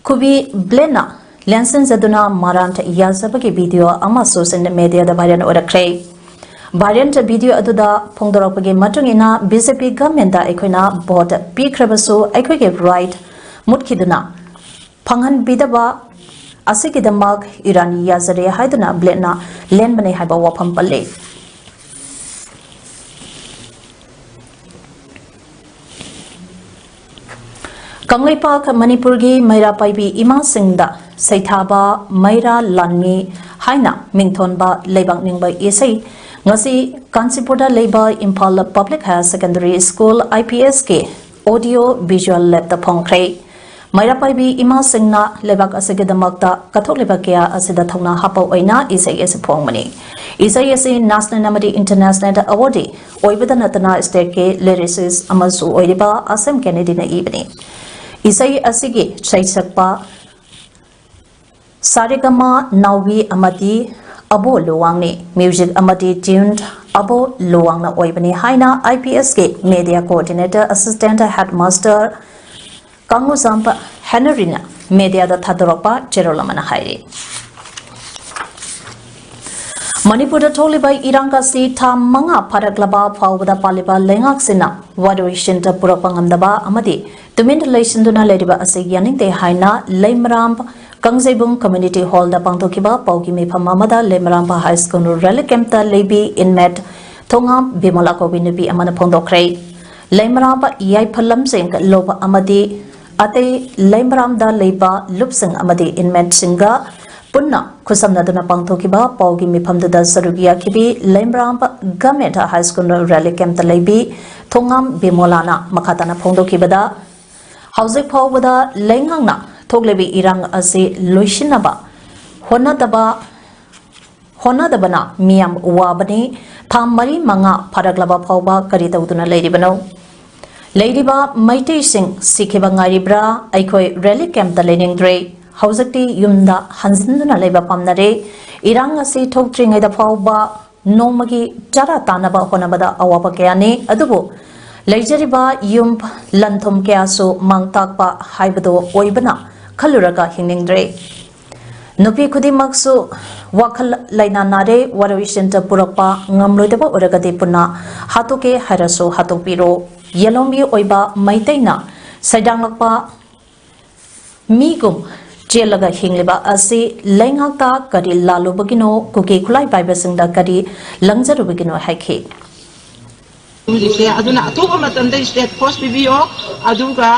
ꯈꯨꯕꯤ ꯕ꯭ꯂꯦꯟꯅ ꯂꯦꯟꯁꯤꯟꯖꯗꯨꯅ ꯃꯔꯥꯟ ꯌꯥꯖꯕꯒꯤ video ꯑꯃ social media ꯗ viral ꯑꯣꯏꯔꯛꯈ꯭ꯔꯦ꯫ Viral video ꯑꯗꯨꯗ ꯐꯣꯡꯗꯣꯔꯛꯄꯒꯤ ꯃꯇꯨꯡ ꯏꯟꯅ, B J P government ꯗ ꯑꯩꯈꯣꯏꯅ ꯚꯣꯠ ꯄꯤꯈ꯭ꯔꯕꯁꯨ ꯑꯩꯈꯣꯏꯒꯤ right ꯃꯨꯠꯈꯤꯗꯨꯅ ꯐꯪꯍꯟꯕꯤꯗꯕ ꯑꯁꯤꯒꯤꯗꯃꯛ ꯏꯔꯥꯟ ꯌꯥꯖꯔꯦ ꯍꯥꯏꯗꯨꯅ ꯕ꯭ꯂꯦꯟꯅ ꯂꯦꯟꯕꯅꯦ ꯍꯥꯏꯕ ꯋꯥꯐꯝ ꯄꯜꯂꯤ꯫ ꯀꯪꯂꯩꯄꯥꯛ ꯃꯅꯤꯄꯨꯔꯒꯤ ꯃꯩꯔꯥ ꯄꯥꯏꯕꯤ ꯏꯃꯥꯁꯤꯡꯗ ꯁꯩꯊꯥꯕ ꯃꯩꯔꯥ ꯂꯥꯟꯃꯤ ꯍꯥꯏꯅ ꯃꯤꯡꯊꯣꯟꯕ ꯂꯩꯕꯥꯛ ꯅꯤꯡꯕ ꯏꯁꯩ ꯉꯁꯤ ꯀꯥꯟꯆꯤꯄꯨꯔꯗ ꯂꯩꯕ Imphal Public Higher Secondary School I P S ꯀꯤ audio visual lab ꯇ ꯐꯣꯡꯈ꯭ꯔꯦ꯫ ꯃꯩꯔꯥ ꯄꯥꯏꯕꯤ ꯏꯃꯥꯁꯤꯡꯅ ꯂꯩꯕꯥꯛ ꯑꯁꯤꯒꯤꯗꯃꯛꯇ ꯀꯠꯊꯣꯛꯂꯤꯕ ꯀꯌꯥ ꯑꯁꯤꯗ ꯊꯧꯅꯥ ꯍꯥꯞꯄ ꯑꯣꯏꯅ ꯏꯁꯩ ꯑꯁꯤ ꯐꯣꯡꯕꯅꯤ꯫ ꯏꯁꯩ ꯑꯁꯤ national ꯑꯃꯗꯤ international award ꯑꯣꯏꯕꯗ ꯅꯠꯇꯅ state ꯀꯤ lyricist ꯑꯃꯁꯨ ꯑꯣꯏꯔꯤꯕ ꯑꯁꯦꯝ ꯀꯦꯅꯦꯗꯤꯅ ꯏꯕꯅꯤ꯫ ꯏꯁꯩ ꯑꯁꯤꯒꯤ ꯁꯩꯁꯛꯄ ꯁꯥꯔꯦꯒꯃꯥ ꯅꯥꯎꯕꯤ ꯑꯃꯗꯤ ꯑꯕꯣ ꯂꯨꯋꯥꯡꯅꯤ꯫ Music ꯑꯃꯗꯤ tune ꯑꯕꯣ ꯂꯨꯋꯥꯡꯅ ꯑꯣꯏꯕꯅꯤ ꯍꯥꯏꯅ I P S ꯀꯤ media coordinator assistant headmaster ꯀꯥꯡꯉꯨꯖꯥꯝꯕ ꯍꯦꯅꯔꯤꯅ media ꯗ ꯊꯥꯗꯣꯔꯛꯄ ꯆꯦꯔꯣꯜ ꯑꯃꯅ ꯍꯥꯏꯔꯤ꯫ ꯃꯅꯤꯄꯨꯔꯗ ꯊꯣꯛꯂꯤꯕ ꯏꯔꯥꯡ ꯑꯁꯤ ꯊꯥ ꯃꯉꯥ ꯐꯥꯔꯛꯂꯕ ꯐꯥꯎꯕꯗ ꯄꯥꯜꯂꯤꯕ ꯂꯩꯉꯥꯛꯁꯤꯡꯅ ꯋꯥꯔꯣꯏꯁꯤꯟꯗ ꯄꯨꯔꯛꯄ ꯉꯝꯗꯕ ꯑꯃꯗꯤ ꯇꯨꯃꯤꯟꯅ ꯂꯩꯁꯤꯟꯗꯨꯅ ꯂꯩꯔꯤꯕ ꯑꯁꯤ ꯌꯥꯅꯤꯡꯗꯦ ꯍꯥꯏꯅ ꯂꯩꯃꯔꯥꯝ ꯀꯥꯡꯖꯩꯕꯨꯡ ꯀꯝꯃ꯭ꯌꯨꯅꯤꯇꯤ ꯍꯣꯜꯗ ꯄꯥꯡꯊꯣꯛꯈꯤꯕ ꯄꯥꯎꯒꯤ ꯃꯤꯐꯝ ꯑꯃꯗ ꯂꯩꯃꯔꯥꯝꯕ ꯍꯥꯏ ꯁ꯭ꯀꯨꯜ ꯔꯤꯂꯤꯐ ꯀꯦꯝꯞꯇ ꯂꯩꯕꯤ ꯏꯟꯃꯦꯠ ꯊꯣꯉꯥꯝ ꯕꯤꯃꯣꯂꯥ ꯀꯧꯕꯤ ꯅꯨꯄꯤ ꯑꯃꯅ ꯐꯣꯡꯗꯣꯛꯈ꯭ꯔꯦ꯫ ꯂꯩꯃꯔꯥꯝꯕ ꯌꯥꯏꯐ ꯂꯝꯖꯤꯡ ꯂꯧꯕ ꯑꯃꯗꯤ ꯑꯇꯩ ꯂꯩꯃꯔꯥꯝꯗ ꯂꯩꯕ ꯂꯨꯞꯁꯤꯡ ꯑꯃꯗꯤ ꯏꯟꯃꯦꯠꯁꯤꯡꯒ ꯄꯨꯟꯅ ꯈꯨꯠꯁꯝꯅꯗꯨꯅ ꯄꯥꯡꯊꯣꯛꯈꯤꯕ ꯄꯥꯎꯒꯤ ꯃꯤꯐꯝꯗꯨꯗ ꯁꯔꯨꯛ ꯌꯥꯈꯤꯕꯤ ꯂꯩꯃꯔꯥꯝꯕ ꯒꯃꯦꯟꯠ ꯍꯥꯏ ꯁ꯭ꯀꯨꯜ ꯔꯤꯂꯤꯐ ꯀꯦꯝꯞꯇ ꯂꯩꯕꯤ ꯊꯣꯉꯥꯝ ꯕꯤꯃꯣꯂꯥꯅ ꯃꯈꯥ ꯇꯥꯅ ꯐꯣꯡꯗꯣꯛꯈꯤꯕꯗ, ꯍꯧꯖꯤꯛ ꯐꯥꯎꯕꯗ ꯂꯩꯉꯥꯛꯅ ꯊꯣꯛꯂꯤꯕ ꯏꯔꯥꯡ ꯑꯁꯤ ꯂꯣꯏꯁꯤꯟꯅꯕ ꯍꯣꯠꯅꯗꯕ ꯍꯣꯠꯅꯗꯕꯅ ꯃꯤꯌꯥꯝ ꯋꯥꯕꯅꯤ꯫ ꯊꯥ ꯃꯔꯤ ꯃꯉꯥ ꯐꯥꯔꯛꯂꯕ ꯐꯥꯎꯕ ꯀꯔꯤ ꯇꯧꯗꯨꯅ ꯂꯩꯔꯤꯕꯅꯣ? ꯂꯩꯔꯤꯕ ꯃꯩꯇꯩꯁꯤꯡ ꯁꯤꯈꯤꯕ ꯉꯥꯏꯔꯤꯕ꯭ꯔꯥ? ꯑꯩꯈꯣꯏ ꯔꯤꯂꯤꯐ ꯀꯦꯝꯞꯇ ꯂꯩꯅꯤꯡꯗ꯭ꯔꯦ꯫ ꯍꯧꯖꯤꯛꯇꯤ ꯌꯨꯝꯗ ꯍꯟꯖꯤꯟꯗꯨꯅ ꯂꯩꯕ ꯄꯥꯝꯅꯔꯦ꯫ ꯏꯔꯥꯡ ꯑꯁꯤ ꯊꯣꯛꯇ꯭ꯔꯤꯉꯩꯗ ꯐꯥꯎꯕ ꯅꯣꯡꯃꯒꯤ ꯆꯔꯥ ꯇꯥꯅꯕ ꯍꯣꯠꯅꯕꯗ ꯑꯋꯥꯕ ꯀꯌꯥꯅꯤ꯫ ꯑꯗꯨꯕꯨ ꯂꯩꯖꯔꯤꯕ ꯌꯨꯝ ꯂꯟ ꯊꯨꯝ ꯀꯌꯥꯁꯨ ꯃꯥꯡ ꯇꯥꯛꯄ ꯍꯥꯏꯕꯗꯨ ꯑꯣꯏꯕꯅ ꯈꯜꯂꯨꯔꯒ ꯍꯤꯡꯅꯤꯡꯗ꯭ꯔꯦ꯫ ꯅꯨꯄꯤ ꯈꯨꯗꯤꯡꯃꯛꯁꯨ ꯋꯥꯈꯜ ꯂꯩꯅꯥ ꯅꯥꯔꯦ꯫ ꯋꯥꯔꯣꯏꯁꯤꯟꯗ ꯄꯨꯔꯛꯄ ꯉꯝꯂꯣꯏꯗꯕ ꯑꯣꯏꯔꯒꯗꯤ ꯄꯨꯟꯅ ꯍꯥꯠꯇꯣꯛꯀꯦ ꯍꯥꯏꯔꯁꯨ ꯍꯥꯠꯇꯣꯛꯄꯤꯔꯣ꯫ ꯌꯦꯂꯣꯝꯕꯤ ꯑꯣꯏꯕ ꯃꯩꯇꯩꯅ ꯁꯩꯗꯥꯡꯂꯛꯄ ꯃꯤꯒꯨꯝ ꯆꯦꯜꯂꯒ ꯍꯤꯡꯂꯤꯕ ꯑꯁꯤ ꯂꯩꯉꯥꯛꯇ ꯀꯔꯤ ꯂꯥꯜꯂꯨꯕꯒꯤꯅꯣ? ꯀꯨꯀꯤ ꯈꯨꯠꯂꯥꯏ ꯄꯥꯏꯕꯁꯤꯡꯗ ꯀꯔꯤ ꯂꯪꯖꯔꯨꯕꯒꯤꯅꯣ ꯍꯥꯏꯈꯤ꯫ ꯍꯧꯖꯤꯛꯁꯦ꯫ ꯑꯗꯨꯅ ꯑꯊꯨꯕ ꯃꯇꯝꯗ ꯁ꯭ꯇꯦꯠ ꯐꯣꯔꯁ ꯄꯤꯕꯤꯌꯣ꯫ ꯑꯗꯨꯒ,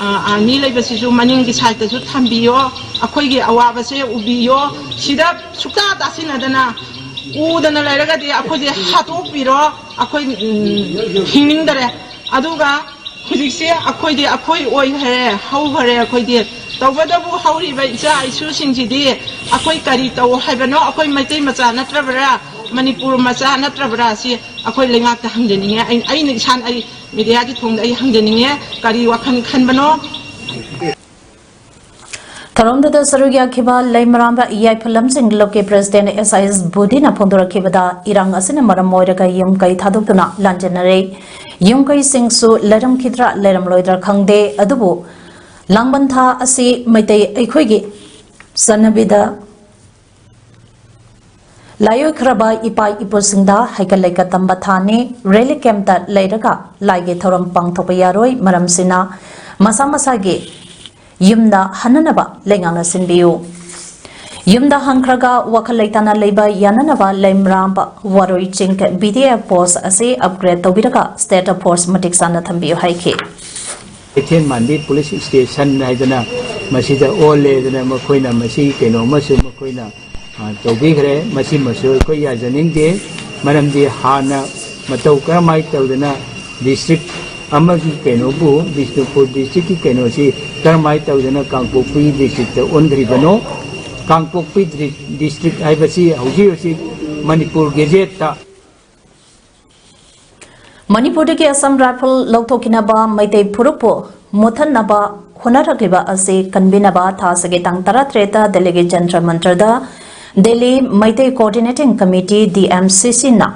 ꯑ, ꯑꯥꯔꯃꯤ ꯂꯩꯕꯁꯤꯁꯨ ꯃꯅꯤꯡꯒꯤ ꯁꯥꯏꯠꯇꯁꯨ ꯊꯝꯕꯤꯌꯣ꯫ ꯑꯩꯈꯣꯏꯒꯤ ꯑꯋꯥꯕꯁꯦ ꯎꯕꯤꯌꯣ꯫ ꯁꯤꯗ ꯁꯨꯛꯇꯥ ꯇꯥꯁꯤꯟꯅꯗꯅ ꯎꯗꯅ ꯂꯩꯔꯒꯗꯤ ꯑꯩꯈꯣꯏꯁꯦ ꯍꯥꯠꯇꯣꯛꯄꯤꯔꯣ꯫ ꯑꯩꯈꯣꯏ, ꯎꯝ, ꯍꯤꯡꯅꯤꯡꯗꯔꯦ꯫ ꯑꯗꯨꯒ ꯍꯧꯖꯤꯛꯁꯦ ꯑꯩꯈꯣꯏꯗꯤ ꯑꯩꯈꯣꯏ ꯑꯣꯏꯈ꯭ꯔꯦ, ꯍꯧꯈ꯭ꯔꯦ ꯑꯩꯈꯣꯏꯗꯤ꯫ ꯇꯧꯕꯇꯕꯨ ꯍꯧꯔꯤꯕ ꯏꯆꯥ ꯏꯁꯨꯁꯤꯡꯁꯤꯗꯤ ꯑꯩꯈꯣꯏ ꯀꯔꯤ ꯇꯧ ꯍꯥꯏꯕꯅꯣ? ꯑꯩꯈꯣꯏ ꯃꯩꯇꯩ ꯃꯆꯥ ꯅꯠꯇ꯭ꯔꯕ꯭ꯔꯥ? ꯃꯅꯤꯄꯨꯔ ꯃꯆꯥ ꯅꯠꯇ꯭ꯔꯕ꯭ꯔꯥ? ꯁꯤ ꯑꯩꯈꯣꯏ ꯂꯩꯉꯥꯛꯇ ꯍꯪꯖꯅꯤꯡꯉꯦ꯫ ꯑꯩ, ꯑꯩꯅ ꯏꯁꯥꯅ, ꯑꯩ ꯃꯦꯗꯤꯌꯥꯒꯤ ꯊꯣꯡꯗ ꯑꯩ ꯍꯪꯖꯅꯤꯡꯉꯦ, ꯀꯔꯤ ꯋꯥꯈꯜ ꯈꯟꯕꯅꯣ? ꯊꯧꯔꯝꯗꯨꯗ ꯁꯔꯨꯛ ꯌꯥꯈꯤꯕ ꯂꯩꯃꯔꯥꯝꯕ ꯌꯥꯏꯐ ꯂꯝꯖꯤꯡ ꯂꯨꯞꯀꯤ ꯄ꯭ꯔꯦꯁꯤꯗꯦꯟꯠ ꯑꯦꯁ ꯑꯥꯏ ꯑꯦꯁ ꯕꯨꯙꯤꯅ ꯐꯣꯡꯗꯣꯔꯛꯈꯤꯕꯗ, ꯏꯔꯥꯡ ꯑꯁꯤꯅ ꯃꯔꯝ ꯑꯣꯏꯔꯒ ꯌꯨꯝ ꯀꯩ ꯊꯥꯗꯣꯛꯇꯨꯅ ꯂꯥꯟꯖꯦꯟꯅꯔꯦ꯫ ꯌꯨꯝ ꯀꯩꯁꯤꯡꯁꯨ ꯂꯩꯔꯝꯈꯤꯗ꯭ꯔꯥ ꯂꯩꯔꯝꯂꯣꯏꯗ꯭ꯔꯥ ꯈꯪꯗꯦ, ꯑꯗꯨꯕꯨ ꯂꯥꯡꯕꯟ ꯊꯥ ꯑꯁꯤ ꯃꯩꯇꯩ ꯑꯩꯈꯣꯏꯒꯤ ꯆꯠꯅꯕꯤꯗ ꯂꯥꯏꯑꯣꯏꯈ꯭ꯔꯕ ꯏꯄꯥ ꯏꯄꯨꯁꯤꯡꯗ ꯍꯩꯀꯠ ꯂꯩꯀꯠ ꯇꯝꯕ ꯊꯥꯅꯤ꯫ ꯔꯦꯂꯤꯛ ꯀꯦꯝꯞꯇ ꯂꯩꯔꯒ ꯂꯥꯏꯒꯤ ꯊꯧꯔꯝ ꯄꯥꯡꯊꯣꯛꯄ ꯌꯥꯔꯣꯏ꯫ ꯃꯔꯝꯁꯤꯅ ꯃꯁꯥ ꯃꯁꯥꯒꯤ ꯌꯨꯝꯗ ꯍꯟꯅꯅꯕ ꯂꯩꯉꯥꯛꯅ ꯁꯤꯟꯕꯤꯌꯨ꯫ ꯌꯨꯝꯗ ꯍꯟꯈ꯭ꯔꯒ ꯋꯥꯈꯜ ꯂꯩꯇꯥꯅ ꯂꯩꯕ ꯌꯥꯅꯅꯕ ꯂꯩꯃꯔꯥꯝ ꯋꯥꯔꯣꯏ ꯆꯤꯡ ꯕꯤ ꯗꯤ ꯑꯦꯐ ꯄꯣꯁ ꯑꯁꯤ ꯑꯞꯒ꯭ꯔꯦꯗ ꯇꯧꯕꯤꯔꯒ ꯁ꯭ꯇꯦꯠꯇ ꯐꯣꯔꯁ ꯃꯇꯤꯛ ꯆꯥꯅ ꯊꯝꯕꯤꯌꯨ ꯍꯥꯏꯈꯤ꯫ ꯀꯩꯊꯦꯜ ꯃꯥꯟꯕꯤ ꯄꯨꯂꯤꯁ ꯁ꯭ꯇꯦꯁꯟ ꯍꯥꯏꯗꯅ ꯃꯁꯤꯗ ꯑꯣꯜꯂꯦꯗꯅ ꯃꯈꯣꯏꯅ ꯃꯁꯤ ꯀꯩꯅꯣ ꯑꯃꯁꯨ ꯃꯈꯣꯏꯅ, ꯑ, ꯇꯧꯕꯤꯈ꯭ꯔꯦ꯫ ꯃꯁꯤꯃꯁꯨ ꯑꯩꯈꯣꯏ ꯌꯥꯖꯅꯤꯡꯗꯦ꯫ ꯃꯔꯝꯗꯤ ꯍꯥꯟꯅ ꯃꯇꯧ ꯀꯔꯝꯍꯥꯏꯅ ꯇꯧꯗꯅ ꯗꯤꯁꯇ꯭ꯔꯤꯛ ꯑꯃꯒꯤ ꯀꯩꯅꯣꯕꯨ, ꯕꯤꯁꯅꯨꯄꯨꯔ ꯗꯤꯁꯇ꯭ꯔꯤꯛꯀꯤ ꯀꯩꯅꯣꯁꯤ ꯀꯔꯝꯍꯥꯏꯅ ꯇꯧꯗꯅ ꯀꯥꯡꯄꯣꯛꯄꯤ ꯗꯤꯁꯇ꯭ꯔꯤꯛꯇ ꯑꯣꯟꯈ꯭ꯔꯤꯕꯅꯣ? ꯀꯥꯡꯄꯣꯛꯄꯤ ꯗ꯭ꯔꯤ-, ꯗꯤꯁꯇ꯭ꯔꯤꯛ ꯍꯥꯏꯕꯁꯤ ꯍꯧꯖꯤꯛ ꯍꯧꯖꯤꯛ ꯃꯅꯤꯄꯨꯔ ꯒꯦꯖꯦꯠꯇ ꯃꯅꯤꯄꯨꯔꯗꯒꯤ ꯑꯁꯥꯝ ꯔꯥꯏꯐꯜ ꯂꯧꯊꯣꯛꯈꯤꯅꯕ ꯃꯩꯇꯩ ꯐꯨꯔꯨꯞꯄꯨ ꯃꯨꯠꯊꯠꯅꯕ ꯍꯣꯠꯅꯔꯛꯂꯤꯕ ꯑꯁꯤ ꯀꯟꯕꯤꯅꯕ ꯊꯥꯁꯤꯒꯤ ꯇꯥꯡ ꯇꯔꯥꯇꯔꯦꯠꯇ ꯗꯦꯜꯂꯤꯒꯤ ꯖꯟꯇꯔ ꯃꯟꯇꯔꯗ Delhi Meitei coordinating committee, D M C ꯁꯤꯅ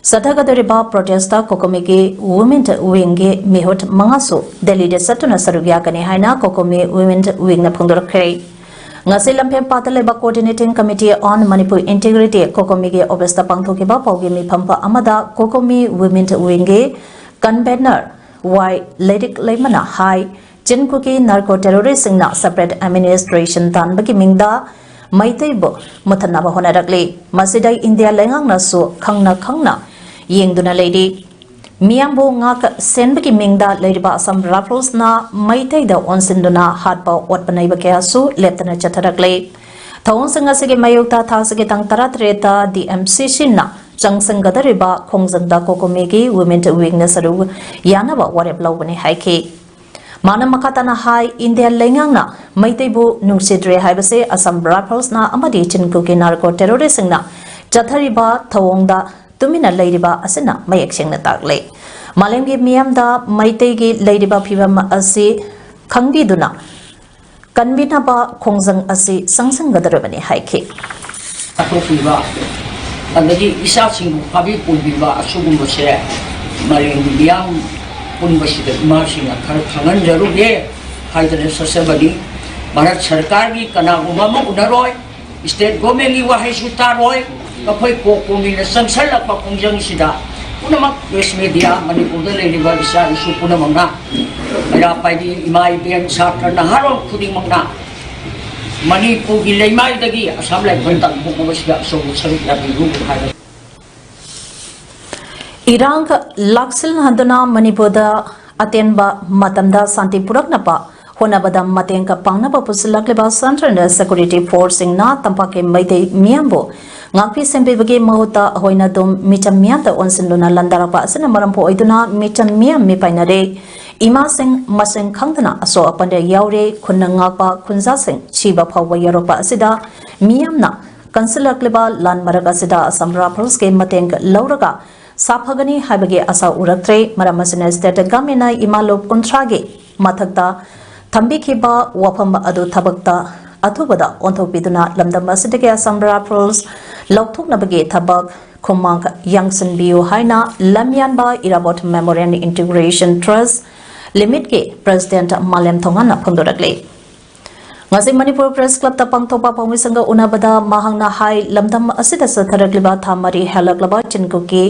ꯆꯠꯊꯒꯗꯧꯔꯤꯕ ꯄ꯭ꯔꯣꯇꯦꯁꯇ ꯀꯣꯀꯣꯃꯤꯒꯤ ꯋꯨꯃꯦꯟ ꯋꯤꯡꯒꯤ ꯃꯤꯍꯨꯠ ꯃꯉꯥꯁꯨ ꯗꯦꯜꯂꯤꯗ ꯆꯠꯇꯨꯅ ꯁꯔꯨꯛ ꯌꯥꯒꯅꯤ ꯍꯥꯏꯅ ꯀꯣꯀꯣꯃꯤ ꯋꯨꯃꯦꯟ ꯋꯤꯡꯅ ꯐꯣꯡꯗꯣꯔꯛꯈ꯭ꯔꯦ꯫ ꯉꯁꯤ ꯂꯝꯐꯦꯜꯄꯥꯠꯇ ꯂꯩꯕ Coordinating Committee on Manipur Integrity, ꯀꯣꯀꯣꯃꯤꯒꯤ ꯑꯣꯐꯤꯁꯇ ꯄꯥꯡꯊꯣꯛꯈꯤꯕ ꯄꯥꯎꯒꯤ ꯃꯤꯐꯝ ꯑꯃꯗ ꯀꯣꯀꯣꯃꯤ ꯋꯨꯃꯦꯟ ꯋꯤꯡꯒꯤ ꯀꯟꯚꯦꯅꯔ ꯋꯥꯏ ꯂꯩꯔꯤꯛ ꯂꯩꯃꯅ ꯍꯥꯏ, ꯆꯤꯟ ꯀꯨꯀꯤ ꯅꯥꯔꯀꯣ ꯇꯦꯔꯣꯔꯤꯁꯁꯤꯡꯅ ꯁꯦꯄꯔꯦꯠ ꯑꯦꯗꯃꯤꯅꯤꯁꯇ꯭ꯔꯦꯁꯟ ꯇꯥꯟꯕꯒꯤ ꯃꯤꯡꯗ ꯃꯩꯇꯩꯕꯨ ꯃꯨꯠꯊꯠꯅꯕ ꯍꯣꯠꯅꯔꯛꯂꯤ꯫ ꯃꯁꯤꯗ ꯏꯟꯗꯤꯌꯥ ꯂꯩꯉꯥꯛꯅꯁꯨ ꯈꯪꯅ ꯈꯪꯅ ꯌꯦꯡꯗꯨꯅ ꯂꯩꯔꯤ꯫ ꯃꯤꯌꯥꯝꯕꯨ ꯉꯥꯛ ꯁꯦꯟꯕꯒꯤ ꯃꯤꯡꯗ ꯂꯩꯔꯤꯕ ꯑꯁꯥꯝ ꯔꯥꯏꯐꯜꯁꯅ ꯃꯩꯇꯩꯗ ꯑꯣꯟꯁꯤꯟꯗꯨꯅ ꯍꯥꯠꯄ ꯑꯣꯠꯄ ꯅꯩꯕ ꯀꯌꯥꯁꯨ ꯂꯦꯞꯇꯅ ꯆꯠꯊꯔꯛꯂꯤ꯫ ꯊꯧꯑꯣꯡꯁꯤꯡ ꯑꯁꯤꯒꯤ ꯃꯥꯌꯣꯛꯇ ꯊꯥꯁꯤꯒꯤ ꯇꯥꯡ ꯇꯔꯥꯇꯔꯦꯠꯇ ꯗꯤ ꯑꯦꯝ ꯁꯤ ꯁꯤꯅ ꯆꯪꯁꯤꯟꯒꯗꯧꯔꯤꯕ ꯈꯣꯡꯖꯪꯗ ꯀꯣꯀꯣꯃꯤꯒꯤ ꯋꯨꯃꯦꯟ ꯋꯤꯡꯅ ꯁꯔꯨꯛ ꯌꯥꯅꯕ ꯋꯥꯔꯦꯞ ꯂꯧꯒꯅꯤ ꯍꯥꯏꯈꯤ꯫ ꯃꯥꯅ ꯃꯈꯥ ꯇꯥꯅ ꯍꯥꯏ, ꯏꯟꯗꯤꯌꯥ ꯂꯩꯉꯥꯛꯅ ꯃꯩꯇꯩꯕꯨ ꯅꯨꯡꯁꯤꯗ꯭ꯔꯦ ꯍꯥꯏꯕꯁꯦ ꯑꯁꯥꯝ ꯔꯥꯏꯐꯜꯁꯅ ꯑꯃꯗꯤ ꯆꯤꯟ ꯀꯨꯀꯤ ꯅꯥꯔꯀꯣ ꯇꯦꯔꯣꯔꯤꯁꯁꯤꯡꯅ ꯆꯠꯊꯔꯤꯕ ꯊꯧꯑꯣꯡꯗ ꯇꯨꯃꯤꯟꯅ ꯂꯩꯔꯤꯕ ꯑꯁꯤꯅ ꯃꯌꯦꯛ ꯁꯦꯡꯅ ꯇꯥꯛꯂꯦ꯫ ꯃꯥꯂꯦꯝꯒꯤ ꯃꯤꯌꯥꯝꯗ ꯃꯩꯇꯩꯒꯤ ꯂꯩꯔꯤꯕ ꯐꯤꯕꯝ ꯑꯁꯤ ꯈꯪꯕꯤꯗꯨꯅ ꯀꯟꯕꯤꯅꯕ ꯈꯣꯡꯖꯪ ꯑꯁꯤ ꯆꯪꯁꯤꯟꯒꯗꯧꯔꯕꯅꯤ ꯍꯥꯏꯈꯤ꯫ ꯍꯥꯠꯇꯣꯛꯄꯤꯕ ꯑꯗꯒꯤ ꯏꯆꯥꯁꯤꯡꯕꯨ ꯐꯥꯕꯤ ꯄꯨꯕꯤꯕ ꯑꯁꯤꯒꯨꯝꯕꯁꯦ ꯃꯥꯂꯦꯝꯒꯤ ꯃꯤꯌꯥꯝ ꯄꯨꯟꯕꯁꯤꯗ ꯏꯃꯥꯁꯤꯡꯅ ꯈꯔ ꯈꯪꯍꯟꯖꯔꯨꯒꯦ ꯍꯥꯏꯗꯅ ꯆꯠꯆꯕꯅꯤ꯫ ꯚꯥꯔꯠ ꯁꯔꯀꯥꯔꯒꯤ ꯀꯅꯥꯒꯨꯝꯕ ꯑꯃ ꯎꯅꯔꯣꯏ, ꯁ꯭ꯇꯦꯠ ꯒꯣꯔꯃꯦꯟꯒꯤ ꯋꯥꯍꯩꯁꯨ ꯇꯥꯔꯣꯏ, ꯑꯩꯈꯣꯏ ꯀꯣꯛ ꯄꯨꯝꯃꯤꯅ ꯆꯪꯁꯜꯂꯛꯄ ꯈꯣꯡꯖꯪꯁꯤꯗ ꯄꯨꯝꯅꯃꯛ ꯄ꯭ꯔꯦꯁ ꯃꯦꯗꯤꯌꯥ, ꯃꯅꯤꯄꯨꯔꯗ ꯂꯩꯔꯤꯕ ꯏꯆꯥ ꯏꯁꯨ ꯄꯨꯝꯅꯃꯛꯅ, ꯃꯩꯔꯥ ꯄꯥꯏꯕꯤ ꯏꯃꯥ ꯏꯕꯦꯟ ꯁꯥꯇ꯭ꯔ ꯅꯍꯥꯔꯣꯜ ꯈꯨꯗꯤꯡꯃꯛꯅ ꯃꯅꯤꯄꯨꯔꯒꯤ ꯂꯩꯃꯥꯏꯗꯒꯤ ꯑꯁꯥꯝ ꯔꯥꯏꯐꯜ ꯇꯥꯟꯊꯣꯛꯅꯕꯁꯤꯗ ꯑꯆꯧꯕ ꯁꯔꯨꯛ ꯌꯥꯕꯤꯌꯨ ꯍꯥꯏꯕ꯫ ꯏꯔꯥꯡ ꯂꯥꯛꯁꯤꯜꯍꯟꯗꯨꯅ ꯃꯅꯤꯄꯨꯔꯗ ꯑꯇꯦꯟꯕ ꯃꯇꯝꯗ ꯁꯥꯟꯇꯤ ꯄꯨꯔꯛꯅꯕ ꯍꯣꯠꯅꯕꯗ ꯃꯇꯦꯡ ꯄꯥꯡꯅꯕ ꯄꯨꯁꯤꯜꯂꯛꯂꯤꯕ ꯁꯦꯟꯇ꯭ꯔꯦꯜ ꯁꯦꯀ꯭ꯌꯨꯔꯤꯇꯤ ꯐꯣꯔꯁꯁꯤꯡꯅ ꯇꯝꯄꯥꯛꯀꯤ ꯃꯩꯇꯩ ꯃꯤꯌꯥꯝꯕꯨ ꯉꯥꯛꯄꯤ ꯁꯦꯟꯕꯤꯕꯒꯤ ꯃꯍꯨꯠꯇ ꯑꯩꯈꯣꯏꯅ ꯑꯗꯨꯝ ꯃꯤꯆꯝ ꯃꯤꯌꯥꯝꯗ ꯑꯣꯟꯁꯤꯟꯗꯨꯅ ꯂꯟꯗꯥꯔꯛꯄ ꯑꯁꯤꯅ ꯃꯔꯝ ꯑꯣꯏꯗꯨꯅ ꯃꯤꯆꯝ ꯃꯤꯌꯥꯝ ꯃꯤꯄꯥꯏꯅꯔꯦ꯫ ꯏꯃꯥꯁꯤꯡ ꯃꯁꯤꯡ ꯈꯪꯗꯅ ꯑꯁꯣꯛ ꯑꯄꯟꯗ ꯌꯥꯎꯔꯦ꯫ ꯈꯨꯟꯅ ꯉꯥꯛꯄ ꯈꯨꯟꯖꯥꯁꯤꯡ ꯁꯤꯕ ꯐꯥꯎꯕ ꯌꯧꯔꯛꯄ ꯑꯁꯤꯗ ꯃꯤꯌꯥꯝꯅ ꯀꯟꯁꯤꯜꯂꯛꯂꯤꯕ ꯂꯥꯟ ꯃꯔꯛ ꯑꯁꯤꯗ ꯑꯁꯥꯝ ꯔꯥꯏꯐꯜꯁꯀꯤ ꯃꯇꯦꯡ ꯂꯧꯔꯒ ꯁꯥꯐꯒꯅꯤ ꯍꯥꯏꯕꯒꯤ ꯑꯁꯥ ꯎꯔꯛꯇ꯭ꯔꯦ꯫ ꯃꯔꯝ ꯑꯁꯤꯅ ꯁ꯭ꯇꯦꯠ ꯒꯚꯔꯟꯃꯦꯟꯠꯅ ꯏꯃꯥ ꯂꯨꯞ ꯀꯨꯟꯊ꯭ꯔꯥꯒꯤ ꯃꯊꯛꯇ ꯊꯝꯕꯤꯈꯤꯕ ꯋꯥꯐꯝ ꯑꯗꯨ ꯊꯕꯛꯇ ꯑꯊꯨꯕꯗ ꯑꯣꯟꯊꯣꯛꯄꯤꯗꯨꯅ ꯂꯝꯗꯝ ꯑꯁꯤꯗꯒꯤ ꯑꯁꯥꯝ ꯔꯥꯏꯐꯜꯁ ꯂꯧꯊꯣꯛꯅꯕꯒꯤ ꯊꯕꯛ ꯈꯨꯃꯥꯡ ꯌꯥꯡꯁꯤꯟꯕꯤꯌꯨ ꯍꯥꯏꯅ ꯂꯝꯌꯥꯟꯕ ꯏꯔꯥꯕꯣꯠ ꯃꯦꯃꯣꯔꯤꯌꯦꯜ ꯏꯟꯇꯤꯒ꯭ꯔꯦꯁꯟ ꯇ꯭ꯔꯁ ꯂꯤꯃꯤꯠꯀꯤ ꯄ꯭ꯔꯦꯁꯤꯗꯦꯟꯠ ꯃꯥꯂꯦꯝ ꯊꯣꯡꯉꯥꯟꯅ ꯐꯣꯡꯗꯣꯔꯛꯂꯤ꯫ ꯉꯁꯤ ꯃꯅꯤꯄꯨꯔ ꯄ꯭ꯔꯦꯁ ꯀ꯭ꯂꯕꯇ ꯄꯥꯡꯊꯣꯛꯄ ꯄꯥꯎꯃꯤꯁꯤꯡꯒ ꯎꯅꯕꯗ ꯃꯍꯥꯛꯅ ꯍꯥꯏ, ꯂꯝꯗꯝ ꯑꯁꯤꯗ ꯆꯠꯊꯔꯛꯂꯤꯕ ꯊꯥ ꯃꯔꯤ ꯍꯦꯜꯂꯛꯂꯕ ꯆꯤꯟ ꯀꯨꯀꯤ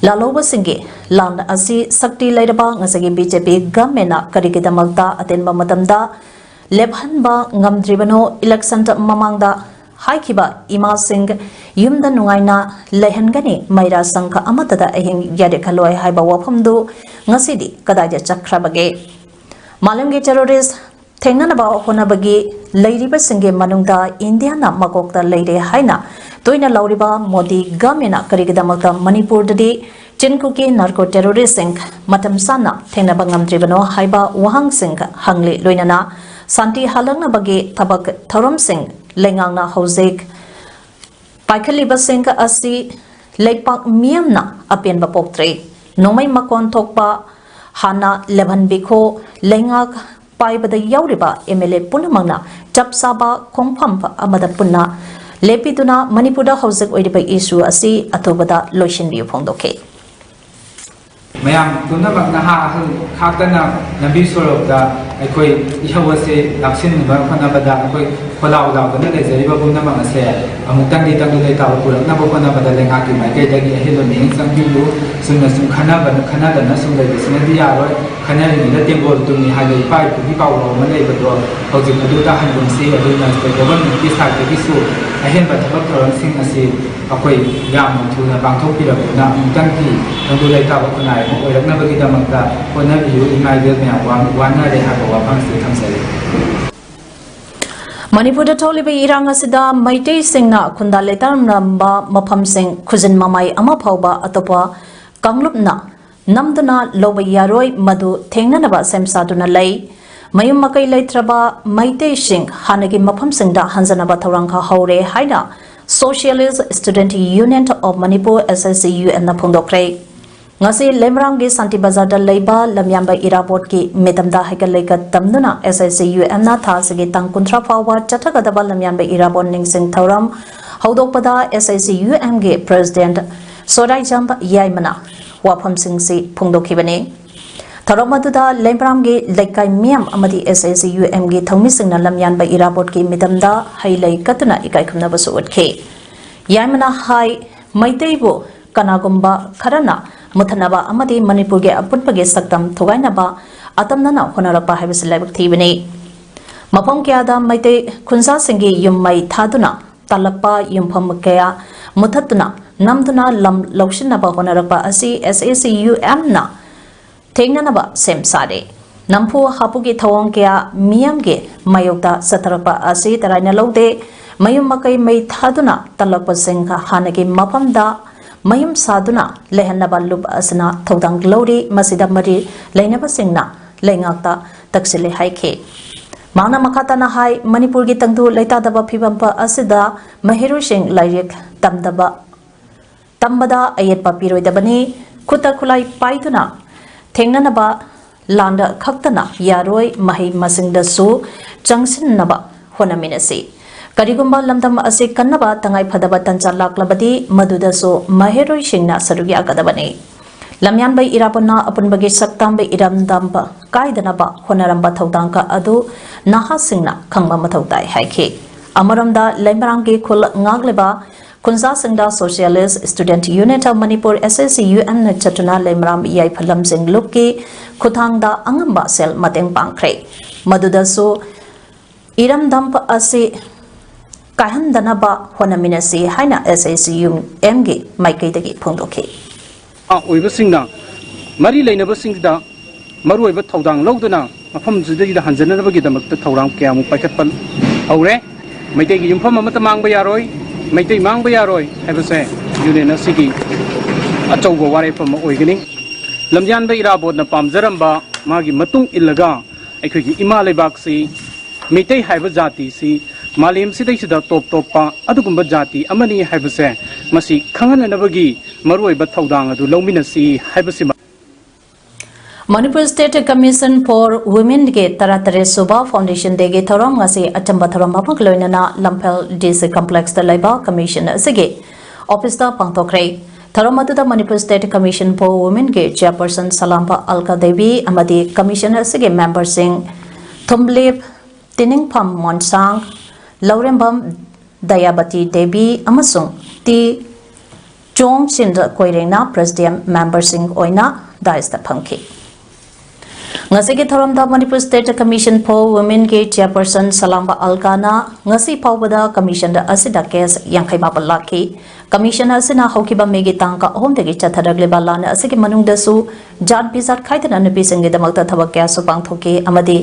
ꯂꯥꯜꯍꯧꯕꯁꯤꯡꯒꯤ ꯂꯥꯟ ꯑꯁꯤ ꯁꯛꯇꯤ ꯂꯩꯔꯕ ꯉꯁꯤꯒꯤ ꯕꯤ ꯖꯦ ꯄꯤ ꯒꯚꯔꯟꯃꯦꯟꯠꯅ ꯀꯔꯤꯒꯤꯗꯃꯛꯇ ꯑꯇꯦꯟꯕ ꯃꯇꯝꯗ ꯂꯦꯞꯍꯟꯕ ꯉꯝꯗ꯭ꯔꯤꯕꯅꯣ? ꯏꯂꯦꯛꯁꯟ ꯃꯃꯥꯡꯗ ꯍꯥꯏꯈꯤꯕ ꯏꯃꯥꯁꯤꯡ ꯌꯨꯝꯗ ꯅꯨꯡꯉꯥꯏꯅ ꯂꯩꯍꯟꯒꯅꯤ, ꯃꯩꯔꯥ ꯁꯪꯈ ꯑꯃꯠꯇꯗ ꯑꯍꯤꯡ ꯌꯥꯔꯦꯛꯍꯜꯂꯣꯏ ꯍꯥꯏꯕ ꯋꯥꯐꯝꯗꯨ ꯉꯁꯤꯗꯤ ꯀꯗꯥꯏꯗ ꯆꯠꯈ꯭ꯔꯕꯒꯦ? ꯃꯥꯂꯦꯝꯒꯤ ꯇꯦꯔꯣꯔꯤꯁ ꯊꯦꯡꯅꯅꯕ ꯍꯣꯠꯅꯕꯒꯤ ꯂꯩꯔꯤꯕꯁꯤꯡꯒꯤ ꯃꯅꯨꯡꯗ ꯏꯟꯗꯤꯌꯥꯅ ꯃꯀꯣꯛꯇ ꯂꯩꯔꯦ ꯍꯥꯏꯅ ꯇꯣꯏꯅ ꯂꯧꯔꯤꯕ ꯃꯣꯗꯤ ꯒꯚꯔꯟꯃꯦꯟꯠꯅ ꯀꯔꯤꯒꯤꯗꯃꯛꯇ ꯃꯅꯤꯄꯨꯔꯗꯗꯤ ꯆꯤꯟ ꯀꯨꯀꯤ ꯅꯥꯔꯀꯣ ꯇꯦꯔꯣꯔꯤꯁꯁꯤꯡ ꯃꯇꯝ ꯆꯥꯅ ꯊꯦꯡꯅꯕ ꯉꯝꯗ꯭ꯔꯤꯕꯅꯣ ꯍꯥꯏꯕ ꯋꯥꯍꯪꯁꯤꯡ ꯍꯪꯂꯤ꯫ ꯂꯣꯏꯅꯅ ꯁꯥꯟꯇꯤ ꯍꯜꯂꯛꯅꯕꯒꯤ ꯊꯕꯛ ꯊꯧꯔꯝꯁꯤꯡ ꯂꯩꯉꯥꯛꯅ ꯍꯧꯖꯤꯛ ꯄꯥꯏꯈꯠꯂꯤꯕꯁꯤꯡ ꯑꯁꯤ ꯂꯩꯄꯥꯛ ꯃꯤꯌꯥꯝꯅ ꯑꯄꯦꯟꯕ ꯄꯣꯛꯇ꯭ꯔꯦ꯫ ꯅꯣꯡꯃꯩ ꯃꯈꯣꯟ ꯊꯣꯛꯄ ꯍꯥꯟꯅ ꯂꯦꯞꯍꯟꯕꯤꯈꯣ꯫ ꯂꯩꯉꯥꯛ ꯄꯥꯏꯕꯗ ꯌꯥꯎꯔꯤꯕ ꯑꯦꯝ ꯑꯦꯜ ꯑꯦ ꯄꯨꯝꯅꯃꯛꯅ ꯆꯞ ꯆꯥꯕ ꯈꯣꯡꯐꯝ ꯑꯃꯗ ꯄꯨꯟꯅ ꯂꯦꯞꯄꯤꯗꯨꯅ ꯃꯅꯤꯄꯨꯔꯗ ꯍꯧꯖꯤꯛ ꯑꯣꯏꯔꯤꯕ ꯏꯁꯨ ꯑꯁꯤ ꯑꯊꯨꯕꯗ ꯂꯣꯏꯁꯤꯟꯕꯤꯌꯨ ꯐꯣꯡꯗꯣꯛꯈꯤ꯫ ꯃꯌꯥꯝ ꯄꯨꯝꯅꯃꯛ ꯅꯍꯥ ꯑꯍꯜ ꯈꯥꯛꯇꯅ ꯂꯝꯕꯤ ꯁꯣꯔꯣꯛꯇ ꯑꯩꯈꯣꯏ ꯏꯍꯧ ꯑꯁꯤ ꯂꯥꯛꯁꯤꯟꯅꯕ ꯍꯣꯠꯅꯕꯗ ꯑꯩꯈꯣꯏ ꯈꯣꯜꯂꯥꯎ ꯂꯥꯎꯗꯨꯅ ꯂꯩꯖꯔꯤꯕ ꯄꯨꯝꯅꯃꯛ ꯑꯁꯦ ꯑꯃꯨꯛꯇꯪꯗꯤ ꯇꯪꯗꯨ ꯂꯩꯇꯥꯕ ꯄꯨꯔꯛꯅꯕ ꯍꯣꯠꯅꯕꯗ ꯂꯩꯉꯥꯛꯀꯤ ꯃꯥꯏꯀꯩꯗꯒꯤ ꯑꯍꯦꯟꯕ ꯃꯤꯠꯌꯦꯡ ꯆꯪꯕꯤꯌꯨ꯫ ꯆꯨꯝꯅ ꯁꯨꯝ ꯈꯟꯅꯕ ꯈꯟꯅꯗꯅ ꯁꯨꯝ ꯂꯩꯕꯁꯤꯅꯗꯤ ꯌꯥꯔꯣꯏ꯫ ꯈꯟꯅꯔꯤꯉꯩꯗ ꯇꯦꯡꯒꯣꯜ ꯇꯨꯝꯃꯤ ꯍꯥꯏꯕ ꯏꯄꯥ ꯏꯄꯨꯒꯤ ꯄꯥꯎꯔꯧ ꯑꯃ ꯂꯩꯕꯗꯣ ꯍꯧꯖꯤꯛ ꯑꯗꯨ ꯇꯥꯍꯟꯒꯨꯝꯁꯤ꯫ ꯑꯗꯨꯅ state governmentꯀꯤ sideꯇꯒꯤꯁꯨ ꯑꯍꯦꯟꯕ ꯊꯕꯛ ꯊꯧꯔꯝꯁꯤꯡ ꯑꯁꯤ ꯑꯩꯈꯣꯏ ꯌꯥꯝꯅ ꯊꯨꯅ ꯄꯥꯡꯊꯣꯛꯄꯤꯔꯕꯅꯤꯅ ꯑꯃꯨꯛꯇꯪꯗꯤ ꯇꯪꯗꯨ ꯂꯩꯇꯥꯕ ꯈꯨꯟꯅꯥꯏ ꯑꯃ ꯑꯣꯏꯔꯛꯅꯕꯒꯤꯗꯃꯛꯇ ꯍꯣꯠꯅꯕꯤꯌꯨ꯫ ꯏꯃꯥ ꯏꯕꯦꯜ ꯃꯌꯥꯝ ꯋꯥ-, ꯋꯥꯅꯔꯦ ꯍꯥꯏꯕ ꯋꯥꯐꯝꯁꯤ ꯊꯝꯖꯔꯤ꯫ ꯃꯅꯤꯄꯨꯔꯗ ꯊꯣꯛꯂꯤꯕ ꯏꯔꯥꯡ ꯑꯁꯤꯗ ꯃꯩꯇꯩꯁꯤꯡꯅ ꯈꯨꯟꯗꯥ ꯂꯩꯇꯥꯔꯝꯂꯝꯕ ꯃꯐꯝꯁꯤꯡ ꯈꯨꯖꯤꯟ ꯃꯃꯥꯏ ꯑꯃ ꯐꯥꯎꯕ ꯑꯇꯣꯞꯄ ꯀꯥꯡꯂꯨꯞꯅ ꯅꯝꯗꯨꯅ ꯂꯧꯕ ꯌꯥꯔꯣꯏ, ꯃꯗꯨ ꯊꯦꯡꯅꯅꯕ ꯁꯦꯝ ꯁꯥꯗꯨꯅ ꯂꯩ꯫ ꯃꯌꯨꯝ ꯃꯀꯩ ꯂꯩꯇ꯭ꯔꯕ ꯃꯩꯇꯩꯁꯤꯡ ꯍꯥꯟꯅꯒꯤ ꯃꯐꯝꯁꯤꯡꯗ ꯍꯟꯖꯅꯕ ꯊꯧꯔꯥꯡ ꯈꯔ ꯍꯧꯔꯦ ꯍꯥꯏꯅ Socialist Student Union of Manipur, S S U M ꯅ ꯐꯣꯡꯗꯣꯛꯈ꯭ꯔꯦ꯫ ꯉꯁꯤ ꯂꯩꯃꯔꯥꯝꯒꯤ ꯁꯥꯟꯇꯤ ꯕꯖꯥꯔꯗ ꯂꯩꯕ ꯂꯝꯌꯥꯟꯕ ꯏꯔꯥꯕꯣꯠꯀꯤ ꯃꯤꯇꯝꯗ ꯍꯩꯀꯠ ꯂꯩꯀꯠ ꯇꯝꯗꯨꯅ S S U M ꯅ ꯊꯥ ꯑꯁꯤꯒꯤ ꯇꯥꯡ ꯀꯨꯟꯊ꯭ꯔꯥ ꯐꯥꯎꯕ ꯆꯠꯊꯒꯗꯕ ꯂꯝꯌꯥꯟꯕ ꯏꯔꯥꯕꯣꯠ ꯅꯤꯡꯁꯤꯡ ꯊꯧꯔꯝ ꯍꯧꯗꯣꯛꯄꯗ S S U M ꯒꯤ President ꯁꯣꯔꯥꯏꯖꯝ ꯌꯥꯏꯃꯅ ꯋꯥꯐꯝꯁꯤꯡꯁꯤ ꯐꯣꯡꯗꯣꯛꯈꯤꯕꯅꯤ꯫ ꯊꯧꯔꯝ ꯑꯗꯨꯗ ꯂꯩꯃꯔꯥꯝꯒꯤ ꯂꯩꯀꯥꯏ ꯃꯤꯌꯥꯝ ꯑꯃꯗꯤ S S U M ꯒꯤ ꯊꯧꯃꯤꯁꯤꯡꯅ ꯂꯝꯌꯥꯟꯕ ꯏꯔꯥꯕꯣꯠꯀꯤ ꯃꯤꯇꯝꯗ ꯍꯩ ꯂꯩ ꯀꯠꯇꯨꯅ ꯏꯀꯥꯏ ꯈꯨꯝꯅꯕꯁꯨ ꯎꯠꯈꯤ꯫ ꯌꯥꯏꯃꯅ ꯍꯥꯏ, ꯃꯩꯇꯩꯕꯨ ꯀꯅꯥꯒꯨꯝꯕ ꯈꯔꯅ ꯃꯨꯊꯠꯅꯕ ꯑꯃꯗꯤ ꯃꯅꯤꯄꯨꯔꯒꯤ ꯑꯄꯨꯟꯕꯒꯤ ꯁꯛꯇꯝ ꯊꯨꯒꯥꯏꯅꯕ ꯑꯇꯝꯅꯅ ꯍꯣꯠꯅꯔꯛꯄ ꯍꯥꯏꯕꯁꯤ ꯂꯥꯏꯕꯛ ꯊꯤꯕꯅꯤ꯫ ꯃꯐꯝ ꯀꯌꯥꯗ ꯃꯩꯇꯩ ꯈꯨꯟꯖꯥꯁꯤꯡꯒꯤ ꯌꯨꯝ ꯃꯩ ꯊꯥꯗꯨꯅ ꯇꯥꯜꯂꯛꯄ, ꯌꯨꯝꯐꯝ ꯀꯌꯥ ꯃꯨꯊꯠꯇꯨꯅ ꯅꯝꯗꯨꯅ ꯂꯝ ꯂꯧꯁꯤꯟꯅꯕ ꯍꯣꯠꯅꯔꯛꯄ ꯑꯁꯤ S S U M ꯅ ꯊꯦꯡꯅꯅꯕ ꯁꯦꯝ ꯁꯥꯔꯦ꯫ ꯅꯝꯐꯨ ꯍꯥꯐꯨꯒꯤ ꯊꯧꯑꯣꯡ ꯀꯌꯥ ꯃꯤꯌꯥꯝꯒꯤ ꯃꯥꯌꯣꯛꯇ ꯆꯠꯊꯔꯛꯄ ꯑꯁꯤ ꯇꯔꯥꯏꯅ ꯂꯧꯗꯦ꯫ ꯃꯌꯨꯝ ꯃꯀꯩ ꯃꯩ ꯊꯥꯗꯨꯅ ꯇꯥꯜꯂꯛꯄꯁꯤꯡ ꯍꯥꯟꯅꯒꯤ ꯃꯐꯝꯗ ꯃꯌꯨꯝ ꯁꯥꯗꯨꯅ ꯂꯩꯍꯟꯅꯕ ꯂꯨꯞ ꯑꯁꯤꯅ ꯊꯧꯗꯥꯡ ꯂꯧꯔꯤ꯫ ꯃꯁꯤꯗ ꯃꯔꯤ ꯂꯩꯅꯕꯁꯤꯡꯅ ꯂꯩꯉꯥꯛꯇ ꯇꯛꯁꯤꯜꯂꯦ ꯍꯥꯏꯈꯤ꯫ ꯃꯍꯥꯛꯅ ꯃꯈꯥ ꯇꯥꯅ ꯍꯥꯏ, ꯃꯅꯤꯄꯨꯔꯒꯤ ꯇꯪꯗꯨ ꯂꯩꯇꯥꯗꯕ ꯐꯤꯕꯝ ꯑꯁꯤꯗ ꯃꯍꯩꯔꯣꯏꯁꯤꯡ ꯂꯥꯏꯔꯤꯛ ꯇꯝꯗꯕ ꯇꯝꯕꯗ ꯑꯌꯦꯠꯄ ꯄꯤꯔꯣꯏꯗꯕꯅꯤ꯫ ꯈꯨꯠꯇ ꯈꯨꯠꯂꯥꯏ ꯄꯥꯏꯗꯨꯅ ꯊꯦꯡꯅꯅꯕ ꯂꯥꯟꯗ ꯈꯛꯇꯅ ꯌꯥꯔꯣꯏ, ꯃꯍꯩ ꯃꯁꯤꯡꯗꯁꯨ ꯆꯪꯁꯤꯟꯅꯕ ꯍꯣꯠꯅꯃꯤꯟꯅꯁꯤ꯫ ꯀꯔꯤꯒꯨꯝꯕ ꯂꯝꯗꯝ ꯑꯁꯤ ꯀꯟꯅꯕ ꯇꯉꯥꯏ ꯐꯗꯕ ꯇꯟꯖꯥ ꯂꯥꯛꯂꯕꯗꯤ ꯃꯗꯨꯗꯁꯨ ꯃꯍꯩꯔꯣꯏꯁꯤꯡꯅ ꯁꯔꯨꯛ ꯌꯥꯒꯗꯕꯅꯤ꯫ ꯂꯝꯌꯥꯟꯕ ꯏꯔꯥꯕꯣꯠꯅ ꯑꯄꯨꯟꯕꯒꯤ ꯁꯛꯇꯝꯕ ꯏꯔꯝꯗꯝꯕ ꯀꯥꯏꯗꯅꯕ ꯍꯣꯠꯅꯔꯝꯕ ꯊꯧꯗꯥꯡ ꯀ ꯑꯗꯨ ꯅꯍꯥꯁꯤꯡꯅ ꯈꯪꯕ ꯃꯊꯧ ꯇꯥꯏ ꯍꯥꯏꯈꯤ꯫ ꯑꯃꯔꯣꯝꯗ ꯂꯩꯃꯔꯥꯝꯒꯤ ꯈꯨꯜ ꯉꯥꯛꯂꯤꯕ ꯈꯨꯟꯖꯥꯁꯤꯡꯗ Socialist Student Unit of Manipur, S A C U M ꯅ ꯆꯠꯇꯨꯅ ꯂꯩꯃꯔꯥꯝ ꯌꯥꯏꯐ ꯂꯝꯖꯤꯡ ꯂꯨꯞꯀꯤ ꯈꯨꯠꯊꯥꯡꯗ ꯑꯉꯝꯕ ꯁꯦꯜ ꯃꯇꯦꯡ ꯄꯥꯡꯈ꯭ꯔꯦ꯫ ꯃꯗꯨꯗꯁꯨ ꯏꯔꯝꯗꯝ ꯑꯁꯤ ꯀꯥꯏꯍꯟꯗꯅꯕ ꯍꯣꯠꯅꯃꯤꯟꯅꯁꯤ ꯍꯥꯏꯅ S A C U M ꯒꯤ ꯃꯥꯏꯀꯩꯗꯒꯤ ꯐꯣꯡꯗꯣꯛꯈꯤ꯫ ꯑꯣꯏꯕꯁꯤꯡꯅ ꯃꯔꯤ ꯂꯩꯅꯕꯁꯤꯡꯗ ꯃꯔꯨꯑꯣꯏꯕ ꯊꯧꯗꯥꯡ ꯂꯧꯗꯨꯅ ꯃꯐꯝꯁꯤꯗꯩꯗ ꯍꯟꯖꯅꯅꯕꯒꯤꯗꯃꯛꯇ ꯊꯧꯔꯥꯡ ꯀꯌꯥꯃꯨꯛ ꯄꯥꯏꯈꯠꯄ ꯍꯧꯔꯦ꯫ ꯃꯩꯇꯩꯒꯤ ꯌꯨꯝꯐꯝ ꯑꯃꯠꯇ ꯃꯥꯡꯕ ꯌꯥꯔꯣꯏ, ꯃꯩꯇꯩ ꯃꯥꯡꯕ ꯌꯥꯔꯣꯏ ꯍꯥꯏꯕꯁꯦ ꯌꯨꯅꯤꯌꯟ ꯑꯁꯤꯒꯤ ꯑꯆꯧꯕ ꯋꯥꯔꯦꯞ ꯑꯃ ꯑꯣꯏꯒꯅꯤ꯫ ꯂꯝꯖꯥꯟꯕ ꯏꯔꯥꯕꯣꯠꯅ ꯄꯥꯝꯖꯔꯝꯕ ꯃꯥꯒꯤ ꯃꯇꯨꯡ ꯏꯜꯂꯒ ꯑꯩꯈꯣꯏꯒꯤ ꯏꯃꯥ ꯂꯩꯕꯥꯛꯁꯤ, ꯃꯩꯇꯩ ꯍꯥꯏꯕ ꯖꯥꯇꯤꯁꯤ ꯃꯥꯂꯦꯝꯁꯤꯗꯩꯁꯤꯗ ꯇꯣꯞ ꯇꯣꯞꯄ ꯑꯗꯨꯒꯨꯝꯕ ꯖꯥꯇꯤ ꯑꯃꯅꯤ ꯍꯥꯏꯕꯁꯦ ꯃꯁꯤ ꯈꯪꯍꯟꯅꯅꯕꯒꯤ ꯃꯔꯨꯑꯣꯏꯕ ꯊꯧꯗꯥꯡ ꯑꯗꯨ ꯂꯧꯃꯤꯟꯅꯁꯤ ꯍꯥꯏꯕꯁꯤꯃ꯫ Manipur State Commission for Women ꯒꯤ ꯇꯔꯥꯇꯔꯦꯠ ꯁꯨꯕ Foundation Day ꯒꯤ ꯊꯧꯔꯝ ꯉꯁꯤ ꯑꯆꯝꯕ ꯊꯧꯔꯝ ꯑꯃꯒ ꯂꯣꯏꯅꯅ ꯂꯝꯐꯦꯜ D C Complex ꯇ ꯂꯩꯕ commission ꯑꯁꯤꯒꯤ office ꯇ ꯄꯥꯡꯊꯣꯛꯈ꯭ꯔꯦ꯫ ꯊꯧꯔꯝ ꯑꯗꯨꯗ Manipur State Commission for Women ꯒꯤ chairperson ꯁꯂꯥꯝꯕ ꯑꯜꯀꯥ ꯗꯦꯕꯤ ꯑꯃꯗꯤ commission ꯑꯁꯤꯒꯤ member ꯁꯤꯡ ꯊꯨꯝꯂꯤꯞ ꯇꯤꯅꯤꯡꯐꯝ ꯃꯣꯟꯁꯥꯡ, ꯂꯧꯔꯦꯝꯕꯝ ꯗꯌꯥꯕꯇꯤ ꯗꯦꯕꯤ ꯑꯃꯁꯨꯡ ꯇꯤ ꯆꯣꯡ ꯆꯤꯟꯗ ꯀꯣꯏꯔꯦꯡꯅ president member ꯁꯤꯡ ꯑꯣꯏꯅ dais ꯇ ꯐꯝꯈꯤ꯫ ꯉꯁꯤꯒꯤ ꯊꯧꯔꯝꯗ Manipur State Commission for Women ꯒꯤ chairperson ꯁꯂꯥꯝꯕ ꯑꯜꯀꯥꯅ ꯉꯁꯤ ꯐꯥꯎꯕꯗ commission ꯑꯁꯤꯗ case ꯌꯥꯡꯈꯩ ꯃꯥꯄꯜ ꯂꯥꯛꯈꯤ꯫ Commission ꯑꯁꯤꯅ ꯍꯧꯈꯤꯕ May ꯒꯤ ꯇꯥꯡ ꯑꯍꯨꯝꯗꯒꯤ ꯆꯠꯊꯔꯛꯂꯤꯕ ꯂꯥꯟ ꯑꯁꯤꯒꯤ ꯃꯅꯨꯡꯗꯁꯨ ꯖꯥꯠ ꯕꯤꯖꯥꯠ ꯈꯥꯏꯗꯅ ꯅꯨꯄꯤꯁꯤꯡꯒꯤꯗꯃꯛꯇ ꯊꯕꯛ ꯀꯌꯥꯁꯨ ꯄꯥꯡꯊꯣꯛꯈꯤ ꯑꯃꯗꯤ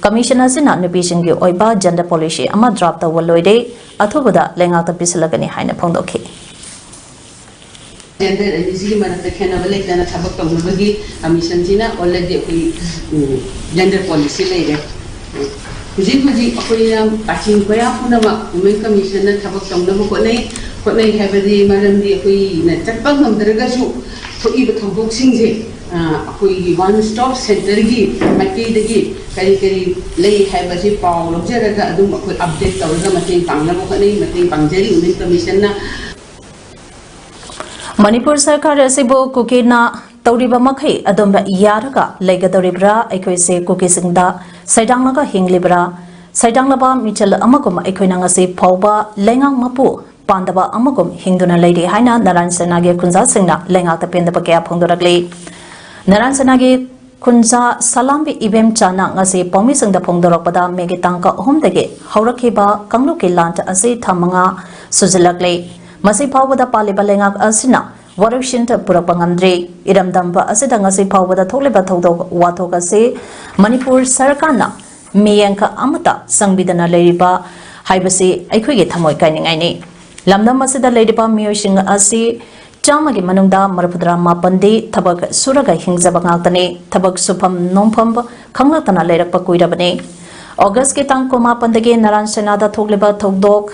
commission ꯑꯁꯤꯅ ꯅꯨꯄꯤꯁꯤꯡꯒꯤ ꯑꯣꯏꯕ gender policy ꯑꯃ draft ꯇꯧꯕ ꯂꯣꯏꯔꯦ, ꯑꯊꯨꯕꯗ ꯂꯩꯉꯥꯛꯇ ꯄꯤꯁꯤꯜꯂꯒꯅꯤ ꯍꯥꯏꯅ ꯐꯣꯡꯗꯣꯛꯈꯤ꯫ Gender ꯑꯅꯤꯁꯤꯒꯤ ꯃꯔꯛꯇ ꯈꯦꯠꯅꯕ ꯂꯩꯇꯅ ꯊꯕꯛ ꯇꯧꯅꯕꯒꯤ commission ꯁꯤꯅ already ꯑꯩꯈꯣꯏ gender policy ꯂꯩꯔꯦ꯫ ꯍꯧꯖꯤꯛ ꯍꯧꯖꯤꯛ ꯑꯩꯈꯣꯏꯅ ꯀꯥꯆꯤꯟ ꯀꯣꯌꯥ ꯄꯨꯝꯅꯃꯛ Women Commission ꯅ ꯊꯕꯛ ꯇꯧꯅꯕ ꯍꯣꯠꯅꯩ꯫ ꯍꯣꯠꯅꯩ ꯍꯥꯏꯕꯗꯤ ꯃꯔꯝꯗꯤ ꯑꯩꯈꯣꯏꯅ ꯆꯠꯄ ꯉꯝꯗ꯭ꯔꯒꯁꯨ ꯊꯣꯛꯏꯕ ꯊꯧꯗꯣꯛꯁꯤꯡꯁꯦ ꯑꯩꯈꯣꯏꯒꯤ One Stop Center ꯒꯤ ꯃꯥꯏꯀꯩꯗꯒꯤ ꯀꯔꯤ ꯀꯔꯤ ꯂꯩ ꯍꯥꯏꯕꯁꯤ ꯄꯥꯎ ꯂꯧꯖꯔꯒ ꯑꯗꯨꯝ ꯑꯩꯈꯣꯏ update ꯇꯧꯔꯒ ꯃꯇꯦꯡ ꯄꯥꯡꯅꯕ ꯍꯣꯠꯅꯩ꯫ ꯃꯇꯦꯡ ꯄꯥꯡꯖꯔꯤ Women Commission ꯅ꯫ ꯃꯅꯤꯄꯨꯔ ꯁꯔꯀꯥꯔ ꯑꯁꯤꯕꯨ ꯀꯨꯀꯤꯅ ꯇꯧꯔꯤꯕ ꯃꯈꯩ ꯑꯗꯨꯝ ꯌꯥꯔꯒ ꯂꯩꯒꯗꯧꯔꯤꯕ꯭ꯔꯥ? ꯑꯩꯈꯣꯏꯁꯦ ꯀꯨꯀꯤꯁꯤꯡꯗ ꯁꯩꯗꯥꯡꯂꯒ ꯍꯤꯡꯂꯤꯕ꯭ꯔꯥ? ꯁꯩꯗꯥꯡꯂꯕ ꯃꯤꯆꯦꯜ ꯑꯃꯒꯨꯝ ꯑꯩꯈꯣꯏꯅ ꯉꯁꯤ ꯐꯥꯎꯕ ꯂꯩꯉꯥꯛ ꯃꯄꯨ ꯄꯥꯟꯗꯕ ꯑꯃꯒꯨꯝ ꯍꯤꯡꯗꯨꯅ ꯂꯩꯔꯤ ꯍꯥꯏꯅ ꯅꯔꯥꯟ ꯁꯦꯅꯥꯒꯤ ꯈꯨꯟꯖꯥꯁꯤꯡꯅ ꯂꯩꯉꯥꯛꯇ ꯄꯦꯟꯗꯕ ꯀꯌꯥ ꯐꯣꯡꯗꯣꯔꯛꯂꯤ꯫ ꯅꯔꯥꯟ ꯁꯦꯅꯥꯒꯤ ꯈꯨꯟꯖꯥ ꯁꯂꯥꯝꯕꯤ ꯏꯕꯦꯝꯆꯥꯅ ꯉꯁꯤ ꯄꯥꯎꯃꯤꯁꯤꯡꯗ ꯐꯣꯡꯗꯣꯔꯛꯄꯗ ꯃꯦꯒꯤ ꯇꯥꯡ ꯑꯍꯨꯝꯗꯒꯤ ꯍꯧꯔꯛꯈꯤꯕ ꯀꯥꯡꯂꯨꯞꯀꯤ ꯂꯥꯟ ꯑꯁꯤ ꯊꯥ ꯃꯉꯥ ꯁꯨꯖꯤꯜꯂꯛꯂꯦ꯫ ꯃꯁꯤ ꯐꯥꯎꯕꯗ ꯄꯥꯜꯂꯤꯕ ꯂꯩꯉꯥꯛ ꯑꯁꯤꯅ ꯋꯥꯔꯣꯏꯁꯤꯟ ꯄꯨꯔꯛꯄ ꯉꯝꯗ꯭ꯔꯤ꯫ ꯏꯔꯝꯗꯝ ꯑꯁꯤꯗ ꯉꯁꯤ ꯐꯥꯎꯕꯗ ꯊꯣꯛꯂꯤꯕ ꯊꯧꯗꯣꯛ ꯋꯥꯊꯣꯛ ꯑꯁꯤ ꯃꯅꯤꯄꯨꯔ ꯁꯔꯀꯥꯔꯅ ꯃꯤꯠꯌꯦꯡ ꯑꯃꯠꯇ ꯆꯪꯕꯤꯗꯅ ꯂꯩꯔꯤꯕ ꯍꯥꯏꯕꯁꯤ ꯑꯩꯈꯣꯏꯒꯤ ꯊꯃꯣꯏ ꯀꯥꯏꯅꯤꯡꯉꯥꯏꯅꯤ꯫ ꯂꯝꯗꯝ ꯑꯁꯤꯗ ꯂꯩꯔꯤꯕ ꯃꯤꯑꯣꯏꯁꯤꯡ ꯑꯁꯤ ꯆꯥꯝꯃꯒꯤ ꯃꯅꯨꯡꯗ ꯃꯔꯤꯐꯨꯇꯔꯥ ꯃꯥꯄꯟꯗꯤ ꯊꯕꯛ ꯁꯨꯔꯒ ꯍꯤꯡꯖꯕ ꯉꯥꯛꯇꯅꯤ꯫ ꯊꯕꯛ ꯁꯨꯐꯝ ꯅꯣꯝꯐꯝ ꯈꯪꯂꯛꯇꯅ ꯂꯩꯔꯛꯄ ꯀꯨꯏꯔꯕꯅꯤ꯫ ꯑꯣꯒꯁꯀꯤ ꯇꯥꯡ ꯀꯨꯟꯃꯥꯄꯟꯗꯒꯤ ꯅꯔꯥꯟ ꯁꯦꯅꯥꯗ ꯊꯣꯛꯂꯤꯕ ꯊꯧꯗꯣꯛ,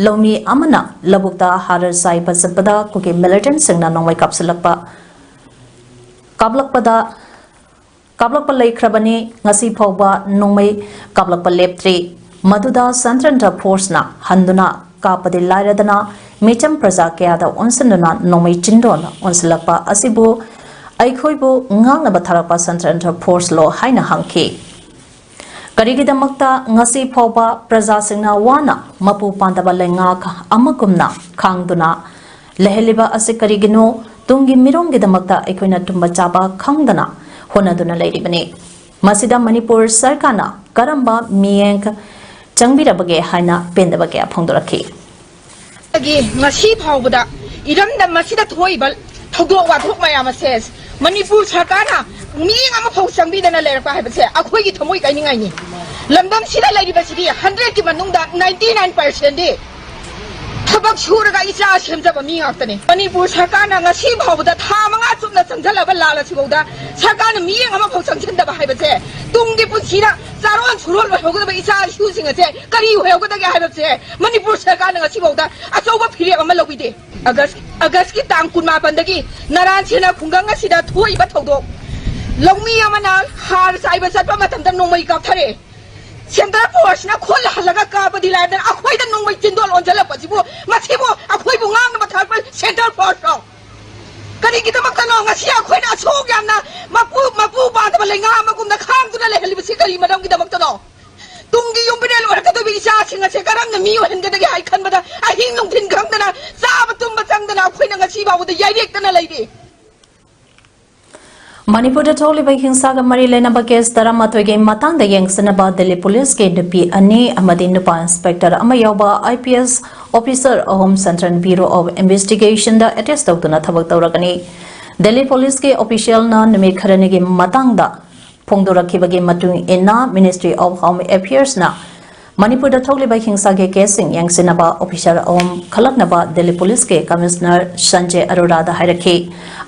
ꯂꯧꯃꯤ ꯑꯃꯅ ꯂꯧꯕꯨꯛꯇ ꯍꯥꯔ ꯆꯥꯏꯕ ꯆꯠꯄꯗ ꯀꯨꯀꯤ ꯃꯤꯂꯤꯇꯦꯟꯠꯁꯤꯡꯅ ꯅꯣꯡꯃꯩ ꯀꯥꯞꯁꯤꯜꯂꯛꯄ, ꯀꯥꯞꯂꯛꯄꯗ ꯀꯥꯞꯂꯛꯄ ꯂꯩꯈ꯭ꯔꯕꯅꯤ꯫ ꯉꯁꯤ ꯐꯥꯎꯕ ꯅꯣꯡꯃꯩ ꯀꯥꯞꯂꯛꯄ ꯂꯦꯞꯇ꯭ꯔꯤ꯫ ꯃꯗꯨꯗ ꯁꯦꯟꯇ꯭ꯔꯦꯜ ꯐꯣꯔꯁꯅ ꯍꯟꯗꯨꯅ ꯀꯥꯞꯄꯗꯤ ꯂꯥꯏꯔꯗꯅ, ꯃꯤꯆꯝ ꯄ꯭ꯔꯖꯥ ꯀꯌꯥꯗ ꯑꯣꯟꯁꯤꯟꯗꯨꯅ ꯅꯣꯡꯃꯩ ꯆꯤꯟꯗꯣꯟ ꯑꯣꯟꯁꯤꯜꯂꯛꯄ ꯑꯁꯤꯕꯨ ꯑꯩꯈꯣꯏꯕꯨ ꯉꯥꯡꯅꯕ ꯊꯥꯔꯛꯄ ꯁꯦꯟꯇ꯭ꯔꯦꯜ ꯐꯣꯔꯁꯂꯣ ꯍꯥꯏꯅ ꯍꯪꯈꯤ꯫ ꯀꯔꯤꯒꯤꯗꯃꯛꯇ ꯉꯁꯤ ꯐꯥꯎꯕ ꯄ꯭ꯔꯖꯥꯁꯤꯡꯅ ꯋꯥꯅ ꯃꯄꯨ ꯄꯥꯟꯗꯕ ꯂꯩꯉꯥꯛ ꯑꯃꯒꯨꯝꯅ ꯈꯥꯡꯗꯨꯅ ꯂꯩꯍꯜꯂꯤꯕ ꯑꯁꯤ ꯀꯔꯤꯒꯤꯅꯣ? ꯇꯨꯡꯒꯤ ꯃꯤꯔꯣꯜꯒꯤꯗꯃꯛꯇ ꯑꯩꯈꯣꯏꯅ ꯇꯨꯝꯕ ꯆꯥꯕ ꯈꯪꯗꯅ ꯍꯣꯠꯅꯗꯨꯅ ꯂꯩꯔꯤꯕꯅꯤ꯫ ꯃꯁꯤꯗ ꯃꯅꯤꯄꯨꯔ ꯁꯔꯀꯥꯔꯅ ꯀꯔꯝꯕ ꯃꯤꯠꯌꯦꯡ ꯆꯪꯕꯤꯔꯕꯒꯦ ꯍꯥꯏꯅ ꯄꯦꯟꯗꯕ ꯀꯌꯥ ꯐꯣꯡꯗꯣꯔꯛꯈꯤ꯫ ꯉꯁꯤ ꯐꯥꯎꯕꯗ ꯏꯔꯝꯗꯝ ꯑꯁꯤꯗ ꯊꯣꯛꯏꯕ ꯊꯧꯗꯣꯛ ꯋꯥꯊꯣꯛ ꯃꯌꯥꯝ ꯑꯁꯦ ꯃꯅꯤꯄꯨꯔ ꯁꯔꯀꯥꯔꯅ ꯃꯤꯠꯌꯦꯡ ꯑꯃꯐꯥꯎ ꯆꯪꯕꯤꯗꯅ ꯂꯩꯔꯛꯄ ꯍꯥꯏꯕꯁꯦ ꯑꯩꯈꯣꯏꯒꯤ ꯊꯃꯣꯏ ꯀꯥꯏꯅꯤꯡꯉꯥꯏꯅꯤ꯫ ꯂꯝꯗꯝꯁꯤꯗ ꯂꯩꯔꯤꯕꯁꯤꯗꯤ ꯍꯟꯗ꯭ꯔꯦꯠꯀꯤ ꯃꯅꯨꯡꯗ ꯅꯥꯏꯟꯇꯤ ꯅꯥꯏꯟ ꯄꯥꯔꯁꯦꯟꯗꯤ ꯊꯕꯛ ꯁꯨꯔꯒ ꯏꯆꯥ ꯁꯦꯝꯖꯕ ꯃꯤ ꯉꯥꯛꯇꯅꯤ꯫ ꯃꯅꯤꯄꯨꯔ ꯁꯔꯀꯥꯔꯅ ꯉꯁꯤ ꯐꯥꯎꯕꯗ ꯊꯥ ꯃꯉꯥ ꯆꯨꯞꯅ ꯆꯪꯁꯤꯜꯂꯕ ꯂꯥꯟ ꯑꯁꯤꯐꯥꯎꯗ ꯁꯔꯀꯥꯔꯅ ꯃꯤꯠꯌꯦꯡ ꯑꯃꯐꯥꯎ ꯆꯪꯁꯤꯟꯗꯕ ꯍꯥꯏꯕꯁꯦ ꯇꯨꯡꯒꯤ ꯄꯨꯟꯁꯤꯗ ꯆꯥꯔꯣꯟ ꯁꯨꯔꯣꯟ ꯑꯣꯏꯍꯧꯒꯗꯕ ꯏꯆꯥ ꯏꯁꯨꯁꯤꯡ ꯑꯁꯦ ꯀꯔꯤ ꯑꯣꯏꯍꯧꯒꯗꯒꯦ ꯍꯥꯏꯕꯁꯦ ꯃꯅꯤꯄꯨꯔ ꯁꯔꯀꯥꯔꯅ ꯉꯁꯤꯐꯥꯎꯗ ꯑꯆꯧꯕ ꯐꯤꯔꯦꯞ ꯑꯃ ꯂꯧꯕꯤꯗꯦ꯫ ꯑꯒꯁ-, ꯑꯒꯁꯀꯤ ꯇꯥꯡ ꯀꯨꯟꯃꯥꯄꯟꯗꯒꯤ ꯅꯔꯥꯟ ꯁꯦꯅꯥ ꯈꯨꯡꯒꯪ ꯑꯁꯤꯗ ꯊꯣꯛꯏꯕ ꯊꯧꯗꯣꯛ, ꯂꯧꯃꯤ ꯑꯃꯅ ꯍꯥꯔ ꯆꯥꯏꯕ ꯆꯠꯄ ꯃꯇꯝꯗ ꯅꯣꯡꯃꯩ ꯀꯥꯞꯊꯔꯛꯑꯦ꯫ ꯁꯦꯟꯇ꯭ꯔꯦꯜ ꯐꯣꯔꯁꯅ ꯈꯨꯠ ꯍꯜꯂꯒ ꯀꯥꯞꯄꯗꯤ ꯂꯥꯏꯗꯅ ꯑꯩꯈꯣꯏꯗ ꯅꯣꯡꯃꯩ ꯆꯤꯟꯗꯣꯜ ꯑꯣꯟꯁꯤꯜꯂꯛꯄꯁꯤꯕꯨ, ꯃꯁꯤꯕꯨ ꯑꯩꯈꯣꯏꯕꯨ ꯉꯥꯡꯅꯕ ꯊꯥꯔꯛꯄ ꯁꯦꯟꯇ꯭ꯔꯦꯜ ꯐꯣꯔꯁꯔꯣ? ꯀꯔꯤꯒꯤꯗꯃꯛꯇꯅꯣ ꯉꯁꯤ ꯑꯩꯈꯣꯏꯅ ꯑꯁꯨꯛ ꯌꯥꯝꯅ ꯃꯄꯨ, ꯃꯄꯨ ꯄꯥꯟꯗꯕ ꯂꯩꯉꯥꯛ ꯑꯃꯒꯨꯝꯅ ꯈꯥꯡꯗꯨꯅ ꯂꯩꯍꯜꯂꯤꯕꯁꯤ ꯀꯔꯤ ꯃꯔꯝꯒꯤꯗꯃꯛꯇꯅꯣ? ꯇꯨꯡꯒꯤ ꯌꯨꯝ ꯃꯤꯔꯦꯜ ꯑꯣꯏꯔꯛꯀꯗꯧꯕ ꯏꯆꯥꯁꯤꯡ ꯑꯁꯦ ꯀꯔꯝꯅ ꯃꯤ ꯑꯣꯏꯍꯟꯒꯗꯒꯦ ꯍꯥꯏ ꯈꯟꯕꯗ ꯑꯍꯤꯡ ꯅꯨꯡꯊꯤꯟ ꯈꯪꯗꯅ, ꯆꯥꯕ ꯇꯨꯝꯕ ꯆꯪꯗꯅ ꯑꯩꯈꯣꯏꯅ ꯉꯁꯤ ꯐꯥꯎꯕꯗ ꯌꯩꯔꯦꯛꯇꯅ ꯂꯩꯔꯤ꯫ ꯃꯅꯤꯄꯨꯔꯗ ꯊꯣꯛꯂꯤꯕ ꯍꯤꯡꯁꯥꯒ ꯃꯔꯤ ꯂꯩꯅꯕ ꯀꯦꯁ ꯇꯔꯥꯃꯥꯊꯣꯏꯒꯤ ꯃꯇꯥꯡꯗ ꯌꯦꯡꯁꯤꯟꯅꯕ ꯗꯦꯜꯂꯤ ꯄꯨꯂꯤꯁꯀꯤ ꯅꯨꯄꯤ ꯑꯅꯤ ꯑꯃꯗꯤ ꯅꯨꯄꯥ ꯏꯟꯁꯄꯦꯛꯇꯔ ꯑꯃ ꯌꯥꯎꯕ IPS officer ꯑꯍꯨꯝ Central Bureau of Investigationꯗ attach ꯇꯧꯗꯨꯅ ꯊꯕꯛ ꯇꯧꯔꯒꯅꯤ꯫ ꯗꯦꯜꯂꯤ ꯄꯨꯂꯤꯁꯀꯤ officialꯅ ꯅꯨꯃꯤꯠ ꯈꯔꯅꯤꯒꯤ ꯃꯇꯥꯡꯗ ꯐꯣꯡꯗꯣꯔꯛꯈꯤꯕꯒꯤ ꯃꯇꯨꯡ ꯏꯟꯅ, Ministry of Home Affairsꯅ ꯃꯅꯤꯄꯨꯔꯗ ꯊꯣꯛꯂꯤꯕ ꯍꯤꯡꯁꯥꯒꯤ ꯀꯦꯁꯁꯤꯡ ꯌꯦꯡꯁꯤꯟꯅꯕ officer ꯑꯍꯨꯝ ꯈꯜꯂꯛꯅꯕ ꯗꯦꯜꯂꯤ ꯄꯨꯂꯤꯁꯀꯤ Commissioner ꯁꯟꯖꯦ ꯑꯔꯣꯔꯥꯗ ꯍꯥꯏꯔꯛꯈꯤ꯫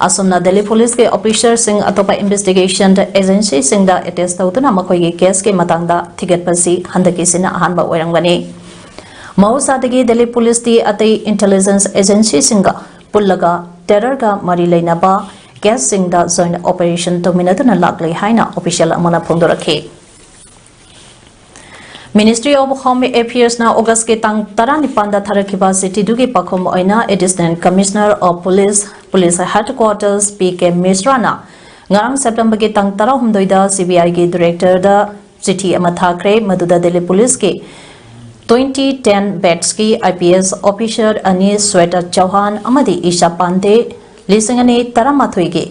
ꯑꯁꯨꯝꯅ ꯗꯦꯜꯂꯤ ꯄꯨꯂꯤꯁꯀꯤ officerꯁꯤꯡ ꯑꯇꯣꯞꯄ investigation agencyꯁꯤꯡꯗ attach ꯇꯧꯗꯨꯅ ꯃꯈꯣꯏꯒꯤ ꯀꯦꯁꯀꯤ ꯃꯇꯥꯡꯗ ꯊꯤꯒꯠꯄꯁꯤ ꯍꯟꯗꯛꯀꯤꯁꯤꯅ ꯑꯍꯥꯟꯕ ꯑꯣꯏꯔꯝꯒꯅꯤ꯫ ꯃꯍꯧꯁꯥꯗꯒꯤ ꯗꯦꯜꯂꯤ ꯄꯨꯂꯤꯁꯇꯤ ꯑꯇꯩ intelligence agencyꯁꯤꯡꯒ ꯄꯨꯜꯂꯒ terrorꯒ ꯃꯔꯤ ꯂꯩꯅꯕ ꯀꯦꯁꯁꯤꯡꯗ joint operation ꯇꯧꯃꯤꯟꯅꯗꯨꯅ ꯂꯥꯛꯂꯤ ꯍꯥꯏꯅ official ꯑꯃꯅ ꯐꯣꯡꯗꯣꯔꯛꯈꯤ꯫ Ministry of Home Affairsꯅ Augustꯀꯤ ꯇꯥꯡ ꯇꯔꯥꯅꯤꯄꯥꯟꯗ ꯊꯥꯔꯛꯈꯤꯕ ꯆꯤꯊꯤꯗꯨꯒꯤ ꯄꯥꯎꯈꯨꯝ ꯑꯣꯏꯅ Additional Commissioner of Police, Police Headquarters, P K Mishraꯅ ꯉꯔꯥꯡ Septemberꯒꯤ ꯇꯥꯡ ꯇꯔꯥꯍꯨꯝꯗꯣꯏꯗ CBIꯒꯤ directorꯗ ꯆꯤꯊꯤ ꯑꯃ ꯊꯥꯈ꯭ꯔꯦ, ꯃꯗꯨꯗ ꯗꯦꯜꯂꯤ ꯄꯨꯂꯤꯁꯀꯤ twenty ten batchꯀꯤ IPS officer ꯑꯅꯤ ꯁ꯭ꯋꯦꯇꯥ ꯆꯧꯍꯥꯟ ꯑꯃꯗꯤ ꯏꯁꯥ ꯄꯥꯟꯗꯦ, ꯂꯤꯁꯤꯡ ꯑꯅꯤ ꯇꯔꯥꯃꯥꯊꯣꯏꯒꯤ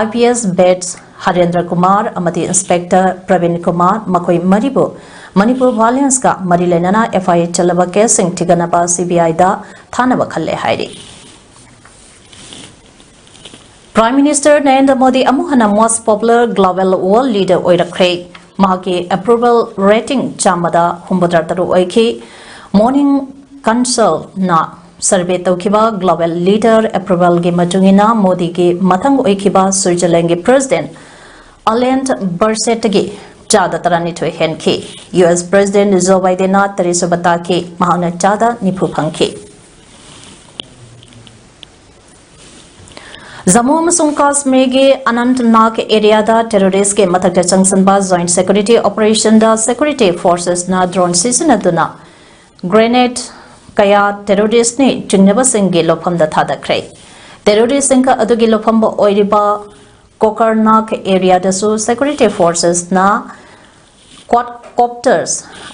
IPS batch ꯍꯔꯦꯟꯗ꯭ꯔ ꯀꯨꯃꯥꯔ ꯑꯃꯗꯤ Inspector ꯄ꯭ꯔꯕꯤꯟ ꯀꯨꯃꯥꯔ, ꯃꯈꯣꯏ ꯃꯔꯤꯕꯨ ꯃꯅꯤꯄꯨꯔ violenceꯀ ꯃꯔꯤ ꯂꯩꯅꯅ FIR ꯆꯜꯂꯕ ꯀꯦꯁꯁꯤꯡ ꯊꯤꯒꯠꯅꯕ CBIꯗ ꯊꯥꯅꯕ ꯈꯜꯂꯦ ꯍꯥꯏꯔꯤ꯫ Prime Minister ꯅꯔꯦꯟꯗ꯭ꯔ ꯃꯣꯗꯤ ꯑꯃꯨꯛ ꯍꯟꯅ most popular global world leader ꯑꯣꯏꯔꯛꯈ꯭ꯔꯦ꯫ ꯃꯍꯥꯛꯀꯤ approval rating ꯆꯥꯝꯃꯗ ꯍꯨꯝꯐꯨꯇꯔꯥ ꯇꯔꯨꯛ ꯑꯣꯏꯈꯤ꯫ Morning Consultꯅ survey ꯇꯧꯈꯤꯕ global leader approvalꯒꯤ ꯃꯇꯨꯡ ꯏꯟꯅ ꯃꯣꯗꯤꯒꯤ ꯃꯊꯪ ꯑꯣꯏꯈꯤꯕ Switzerlandꯒꯤ President Alain Bersetꯒꯤ ꯆꯥꯗ ꯇꯔꯥꯅꯤꯊꯣꯏ ꯍꯦꯟꯈꯤ꯫ US President Joe Bidenꯅ ꯇꯔꯦꯠꯁꯨꯕ ꯇꯥꯈꯤ, ꯃꯍꯥꯛꯅ ꯆꯥꯗ ꯅꯤꯐꯨ ꯐꯪꯈꯤ꯫ ꯖꯝꯃꯨ ꯑꯃꯁꯨꯡ ꯀꯥꯁꯃꯤꯔꯒꯤ ꯑꯅꯟꯇꯅꯥꯒ areaꯗ terroristꯀꯤ ꯃꯊꯛꯇ ꯆꯪꯁꯤꯟꯕ joint security operationꯗ security forcesꯅ drone ꯁꯤꯖꯤꯟꯅꯗꯨꯅ grenade ꯀꯌꯥ terroristꯅꯤ ꯆꯤꯡꯅꯕꯁꯤꯡꯒꯤ ꯂꯧꯐꯝꯗ ꯊꯥꯗꯈ꯭ꯔꯦ꯫ Terroristꯁꯤꯡ ꯑꯗꯨꯒꯤ ꯂꯧꯐꯝ ꯑꯣꯏꯔꯤꯕ ꯀꯣꯀꯔꯅꯥꯒ areaꯗꯁꯨ security forcesꯅ quadcopters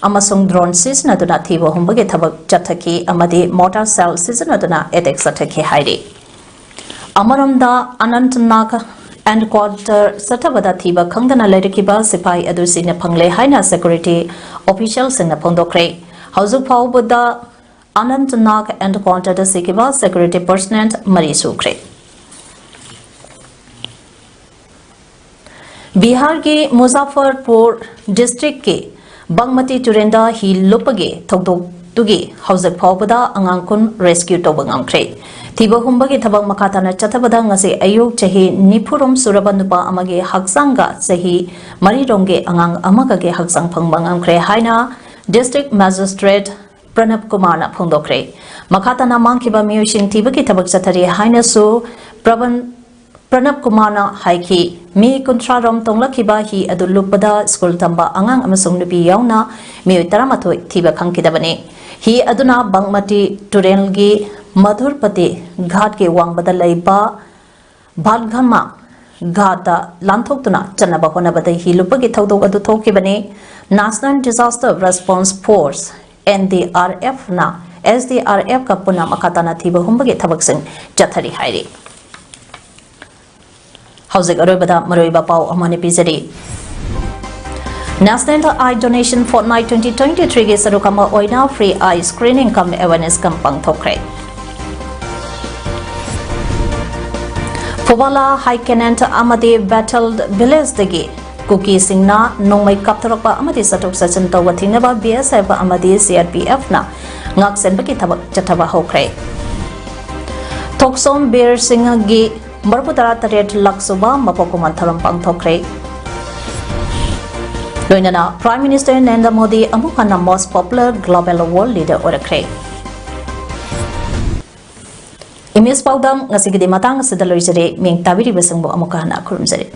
ꯑꯃꯁꯨꯡ drone ꯁꯤꯖꯤꯟꯅꯗꯨꯅ ꯊꯤꯕ ꯍꯨꯝꯕꯒꯤ ꯊꯕꯛ ꯆꯠꯊꯈꯤ ꯑꯃꯗꯤ mortar shell ꯁꯤꯖꯤꯟꯅꯗꯨꯅ attack ꯆꯠꯊꯈꯤ ꯍꯥꯏꯔꯤ꯫ ꯑꯃꯔꯣꯝꯗ, ꯑꯅꯟꯇꯅꯥꯒ encounter ꯆꯠꯊꯕꯗ ꯊꯤꯕ ꯈꯪꯗꯅ ꯂꯩꯔꯛꯈꯤꯕ ꯁꯤꯐꯥꯏ ꯑꯗꯨ ꯁꯤꯅ ꯐꯪꯂꯦ ꯍꯥꯏꯅ security officialꯁꯤꯡꯅ ꯐꯣꯡꯗꯣꯛꯈ꯭ꯔꯦ꯫ ꯍꯧꯖꯤꯛ ꯐꯥꯎꯕꯗ ꯑꯅꯟꯇꯅꯥꯒ encounterꯗ ꯁꯤꯈꯤꯕ security personnel ꯃꯔꯤ ꯁꯨꯈ꯭ꯔꯦ꯫ ꯕꯤꯍꯥꯔꯒꯤ ꯃꯨꯖꯥꯐꯔꯄꯨꯔ districtꯀꯤ ꯕꯪꯃꯇꯤ ꯇꯨꯔꯦꯟꯗ ꯍꯤ ꯂꯨꯞꯄꯒꯤ ꯊꯧꯗꯣꯛꯇꯨꯒꯤ ꯍꯧꯖꯤꯛ ꯐꯥꯎꯕꯗ ꯑꯉꯥꯡ ꯀꯨꯟ rescue ꯇꯧꯕ ꯉꯝꯈ꯭ꯔꯦ꯫ ꯊꯤꯕ ꯍꯨꯝꯕꯒꯤ ꯊꯕꯛ ꯃꯈꯥ ꯇꯥꯅ ꯆꯠꯊꯕꯗ ꯉꯁꯤ ꯑꯌꯨꯛ ꯆꯍꯤ ꯅꯤꯐꯨꯔꯣꯝ ꯁꯨꯔꯕ ꯅꯨꯄꯥ ꯑꯃꯒꯤ ꯍꯛꯆꯥꯡꯒ ꯆꯍꯤ ꯃꯔꯤꯔꯣꯝꯒꯤ ꯑꯉꯥꯡ ꯑꯃꯒꯒꯤ ꯍꯛꯆꯥꯡ ꯐꯪꯕ ꯉꯝꯈ꯭ꯔꯦ ꯍꯥꯏꯅ district magistrate ꯄ꯭ꯔꯅꯕ ꯀꯨꯃꯥꯔꯅ ꯐꯣꯡꯗꯣꯛꯈ꯭ꯔꯦ꯫ ꯃꯈꯥ ꯇꯥꯅ ꯃꯥꯡꯈꯤꯕ ꯃꯤꯑꯣꯏꯁꯤꯡ ꯊꯤꯕꯒꯤ ꯊꯕꯛ ꯆꯠꯊꯔꯤ ꯍꯥꯏꯅꯁꯨ ꯄ꯭ꯔꯕꯟ-, ꯄ꯭ꯔꯅꯕ ꯀꯨꯃꯥꯔꯅ ꯍꯥꯏꯈꯤ꯫ ꯃꯤ ꯀꯨꯟꯊ꯭ꯔꯥ ꯔꯣꯝ ꯇꯣꯡꯂꯛꯈꯤꯕ ꯍꯤ ꯑꯗꯨ ꯂꯨꯞꯄꯗ ꯁ꯭ꯀꯨꯜ ꯇꯝꯕ ꯑꯉꯥꯡ ꯑꯃꯁꯨꯡ ꯅꯨꯄꯤ ꯌꯥꯎꯅ ꯃꯤꯑꯣꯏ ꯇꯔꯥꯃꯥꯊꯣꯏ ꯊꯤꯕ ꯈꯪꯈꯤꯗꯕꯅꯤ꯫ ꯍꯤ ꯑꯗꯨꯅ ꯕꯪꯃꯇꯤ ꯇꯨꯔꯦꯜꯒꯤ ꯃꯙꯨꯔꯄꯇꯤ ꯘꯥꯠꯀꯤ ꯋꯥꯡꯃꯗ ꯂꯩꯕ ꯚꯥꯠꯒꯟꯃꯥ ꯘꯥꯠꯇ ꯂꯥꯟꯊꯣꯛꯇꯨꯅ ꯆꯠꯅꯕ ꯍꯣꯠꯅꯕꯗ ꯍꯤ ꯂꯨꯞꯄꯒꯤ ꯊꯧꯗꯣꯛ ꯑꯗꯨ ꯊꯣꯛꯈꯤꯕꯅꯤ꯫ National Disaster Response Force, NDRFꯅ SDRFꯀ ꯄꯨꯟꯅ ꯃꯈꯥ ꯇꯥꯅ ꯊꯤꯕ ꯍꯨꯝꯕꯒꯤ ꯊꯕꯛꯁꯤꯡ ꯆꯠꯊꯔꯤ ꯍꯥꯏꯔꯤ꯫ ꯍꯧꯖꯤꯛ ꯑꯔꯣꯏꯕꯗ ꯃꯔꯨꯑꯣꯏꯕ ꯄꯥꯎ ꯑꯃꯅ ꯄꯤꯖꯔꯤ꯫ National Eye Donation Fortnight twenty twenty-threeꯒꯤ ꯁꯔꯨꯛ ꯑꯃ ꯑꯣꯏꯅ free eye screening cum awareness camp ꯄꯥꯡꯊꯣꯛꯈ꯭ꯔꯦ꯫ ꯐꯨꯕꯥꯂꯥ ꯍꯥꯏꯀꯦꯅꯦꯟ ꯑꯃꯗꯤ ꯕꯦꯊꯦꯜ ꯚꯤꯂꯦꯖꯇꯒꯤ ꯀꯨꯀꯤꯁꯤꯡꯅ ꯅꯣꯡꯃꯩ ꯀꯥꯞꯊꯣꯔꯛꯄ ꯑꯃꯗꯤ ꯆꯠꯊꯣꯛ ꯆꯠꯁꯤꯟ ꯇꯧꯕ ꯊꯤꯡꯅꯕ BSF ꯑꯃꯗꯤ CRPFꯅ ꯉꯥꯛꯁꯦꯟꯕꯒꯤ ꯊꯕꯛ ꯆꯠꯊꯕ ꯍꯧꯈ꯭ꯔꯦ꯫ ꯊꯣꯛꯁꯣꯝ ꯕꯤꯔ ꯁꯤꯡꯍꯒꯤ ꯃꯔꯤꯐꯨꯇꯔꯥ ꯇꯔꯦꯠ ꯂꯥꯛ ꯁꯨꯕ ꯃꯄꯣꯛ ꯀꯨꯝꯑꯣꯟ ꯊꯧꯔꯝ ꯄꯥꯡꯊꯣꯛꯈ꯭ꯔꯦ꯫ ꯂꯣꯏꯅꯅ Prime Minister ꯅꯔꯦꯟꯗ꯭ꯔ ꯃꯣꯗꯤ ꯑꯃꯨꯛ ꯍꯟꯅ most popular global world leader ꯑꯣꯏꯔꯛꯈ꯭ꯔꯦ꯫ Image ꯄꯥꯎꯗꯝ ꯉꯁꯤꯒꯤꯗꯤ ꯃꯇꯥꯡ ꯑꯁꯤꯗ ꯂꯣꯏꯖꯔꯦ꯫ ꯃꯤꯡ ꯇꯥꯕꯤꯔꯤꯕꯁꯤꯡꯕꯨ ꯑꯃꯨꯛꯀ ꯍꯟꯅ ꯈꯨꯔꯨꯝꯖꯔꯤ꯫